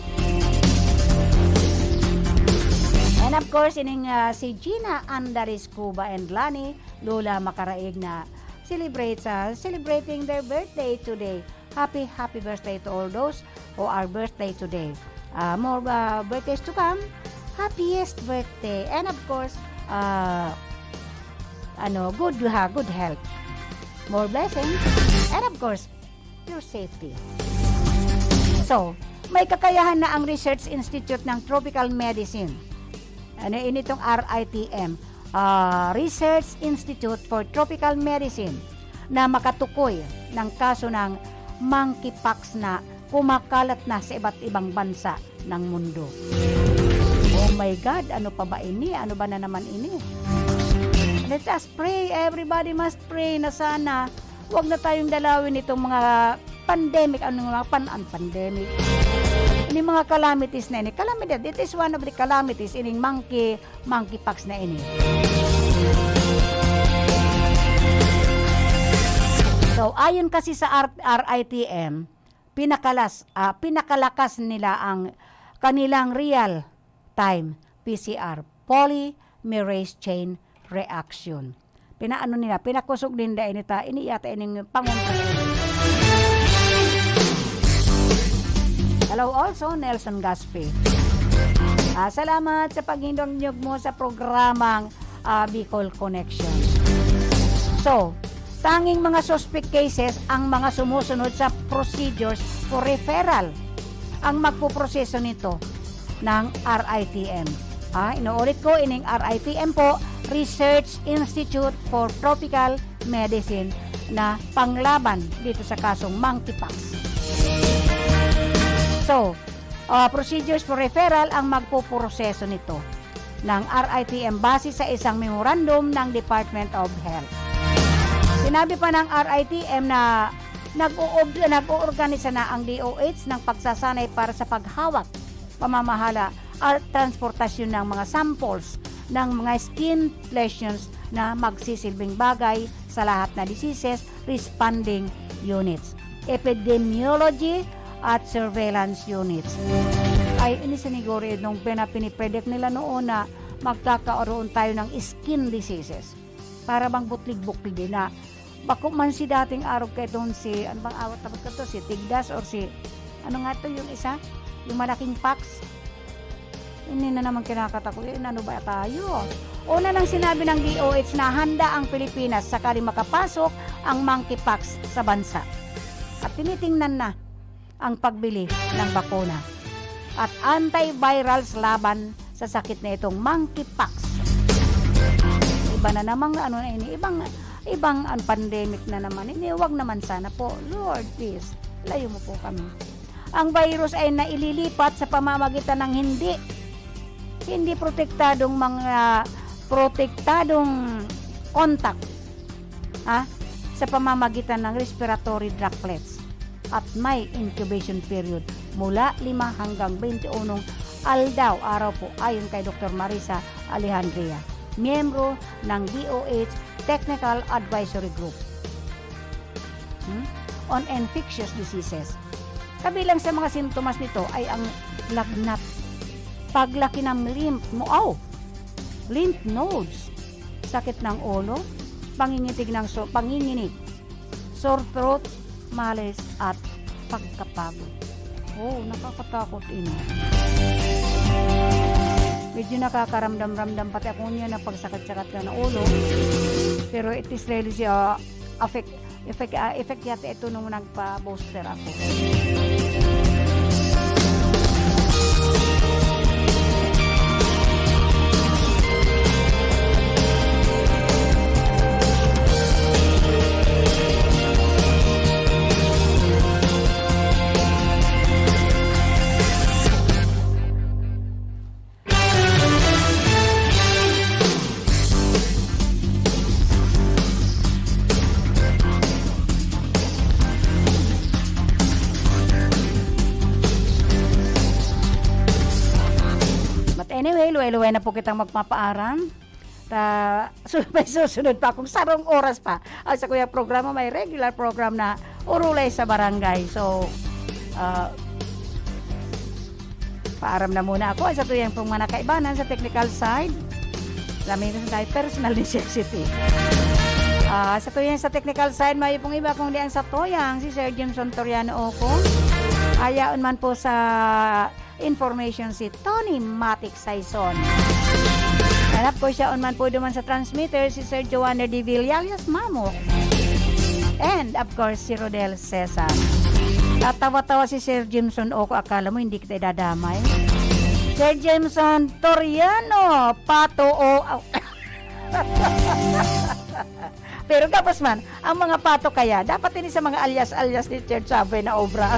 And of course, ining, ah, si Gina Andalis Cuba and Lani Lula Makaraig na celebrate sa, celebrating their birthday today. Happy, happy birthday to all those who are birthday today. Ah, more, ah, birthdays to come. Happiest birthday. And of course, ah, ano, good, ha, good health. More blessings. And of course, your safety. So, may kakayahan na ang Research Institute ng Tropical Medicine. Ano ini tong R I T M? Ah, Research Institute for Tropical Medicine na makatukoy ng kaso ng monkeypox na kumakalat na sa iba't ibang bansa ng mundo. Oh my God, ano pa ba ini? Ano ba na naman ini? Let us pray. Everybody must pray na sana wag na tayong dalawin itong mga pandemic. Ano nga pan-, ang pandemic? Ini mga calamities na ini, kalamidad, it is one of the calamities ining monkey, monkeypox na ini. So, ayon kasi sa R-, R I T M, pinakalas-, ah, pinakalakas nila ang kanilang real-time P C R, polymerase chain reaction. Pinaano nila, pinakusog ninda ini ta, ini yata ining pangontra. Hello also, Nelson Gaspi. Ah, salamat sa paghinanyog mo sa programang, ah, Bicol Connection. So, tanging mga suspect cases ang mga sumusunod sa procedures for referral ang magpoproseso nito ng R I T M. Ah, inuulit ko, ining R I T M po, Research Institute for Tropical Medicine na panglaban dito sa kasong monkeypox. So, ah, procedures for referral ang magpoproseso nito ng R I T M base sa isang memorandum ng Department of Health. Sinabi pa ng R I T M na nag-uob-, nag-oorganisa na ang D O H ng pagsasanay para sa paghawak, pamamahala at transportasyon ng mga samples ng mga skin lesions na magsisilbing bagay sa lahat na diseases responding units, epidemiology at surveillance units. Ay, ini siniguro nung pina-, pinipredict nila noon na magkakaroon tayo ng skin diseases. Para bang butlig-buklig na bako man si dating arog kay doon si, ano bang awat tapos ka to? Si Tigdas or si, ano nga to yung isa? Yung malaking pox? Ini na naman kinakatako, eh, ano ba tayo? Una nang sinabi ng D O H na handa ang Pilipinas sakaling makapasok ang monkeypox sa bansa. At tinitingnan na ang pagbili ng bakuna at antivirals laban sa sakit na itong monkeypox. Iba na namang ano na ini, ibang, ibang ang pandemic na naman ini. Wag naman sana po. Lord, please, layo mo po kami. Ang virus ay naililipat sa pamamagitan ng hindi, hindi protektadong mga protektadong contact, ha, sa pamamagitan ng respiratory droplets at may incubation period mula lima hanggang twenty-unong aldaw, araw po, ayon kay Doktor Marisa Alejandria, miyembro ng D O H Technical Advisory Group, hmm, on infectious diseases. Kabilang sa mga sintomas nito ay ang lagnat, paglaki ng lymph mo-, aw, lymph nodes, sakit ng ulo, panginginig ng so-, panginginig, sore throat, malaise, at pagkapagod. Oh, nakakatakot ini. Medyo nakakaramdam-ramdam pati ako niya na pagsakit-sakit na ng ulo. Pero it is really siya affect, effect, ah, effect yata ito nung nagpa-booster ako. But anyway, luway-luway na po kitang magpapaaram. Ta, su-, may susunod pa akong sarong oras pa. Ang sa kuyang programa, may regular program na Urulay sa Barangay. So, ah, paaram na muna ako. Sa tuyang pong mga kaibanan sa technical side, kami na tayo personal necessity. Ah, sa tuyang sa technical side, may pong iba kung di ang sa tuyang, si Sir Jimson Toriano Oco. Ayaon man po sa information si Tony Matic Saison. And of course, siya on man po duman sa transmitter, si Sir Joanner de Villa alias Mamo. And of course, si Rodel Cesar. Tatawa-tawa si Sir Jimson Oco, akala mo hindi kita idadamay. Sir Jimson Toriano, Pato o, aw. Pero gabos man, ang mga Pato kaya, dapat ini sa mga alias-alias ni Sir Chavez na obra.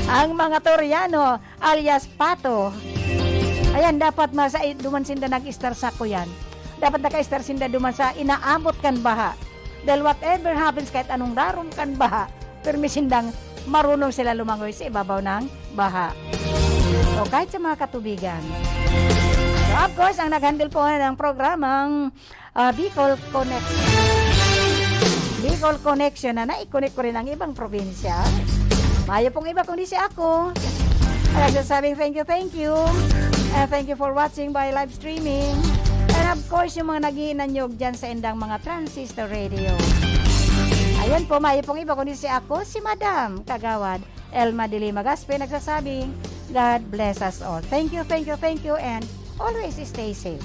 Ang mga Toriano, alias Pato. Ayan, dapat masa-, duman sinda nag-estar sa kuyan. Dapat naka-estar sinda duman sa inaabot kan baha. Dahil whatever happens, kahit anong rarom kan baha, permi sindang marunong sila lumangoy sa ibabaw ng baha. o kahit sa mga katubigan. So, of course, ang nag-handle po ng programang ah, Bicol Connection. Bicol Connection na nai-connect ko rin ang ibang probinsya. Mayo pong iba kundi si ako. Nagsasabing thank you, thank you. And thank you for watching by live streaming. And of course, yung mga nag-iinanyog dyan sa indang mga transistor radio. Ayan po, mayo pong iba kundi si ako, si Madam Kagawad Elma de Lima Gaspe, nagsasabing, God bless us all. Thank you, thank you, thank you, and always stay safe.